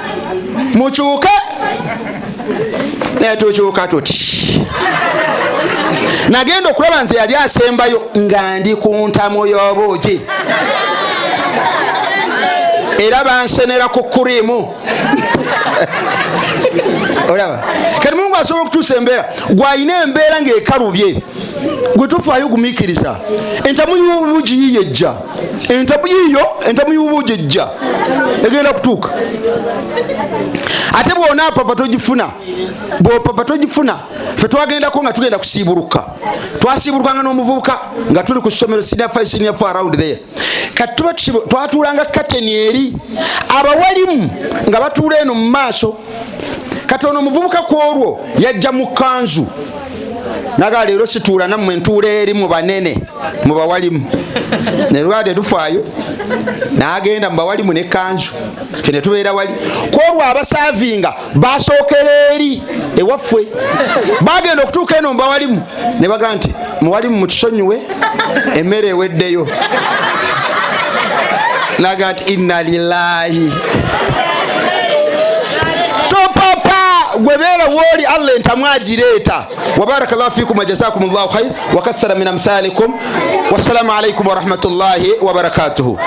mukyuke, naye tukyuka tuti. Nagenda okulaba nze yali asembayo nga ndi ku ntamu y'obuugi, era bansenera ku kurimu. Olaba kati Mungu asobola okutuusa embeera gwalina embeera ng'ekalubye, gwe tofaayo, gumiikiriza. Entamu y'obuugi yiyo ejja, entamu yiyo, entamu y'obuugi ejja, egenda kutuuka. Ate bw'onaapapa togifuna, bw'opapa togifuna. Fe twagendako nga tugenda kusiibuluka, twasiibulukanga n'omuvubuka nga tuli ku ssomero, senior 5, senior 4, around there. Kati tuba twatuulanga kateni eri, abawalimu nga batuula eno mu maaso. Kati ono omuvubuka ku olwo yajja mu kanzu, naga leero situula nammwe, ntuula eri mu banene, mu bawalimu. Nerwa tetufaayo, n'agenda mu bawalimu ne kanzu, ffe ne tubeera wali. Ku olwo abasaavinga basookera eri ewaffe, bagenda okutuuka eno mu bawalimu ne bagamba nti muwalimu mutusonyiwe, emmere eweddeyo. Naga nti inna lillahi. Topapa, gwe beera wooli, Allah entamu agireeta. Wabarakallahu fikum wajazakum llahu khair wakathara min amthalikum. Wassalamu alaikum warahmatullahi wabarakatuhu.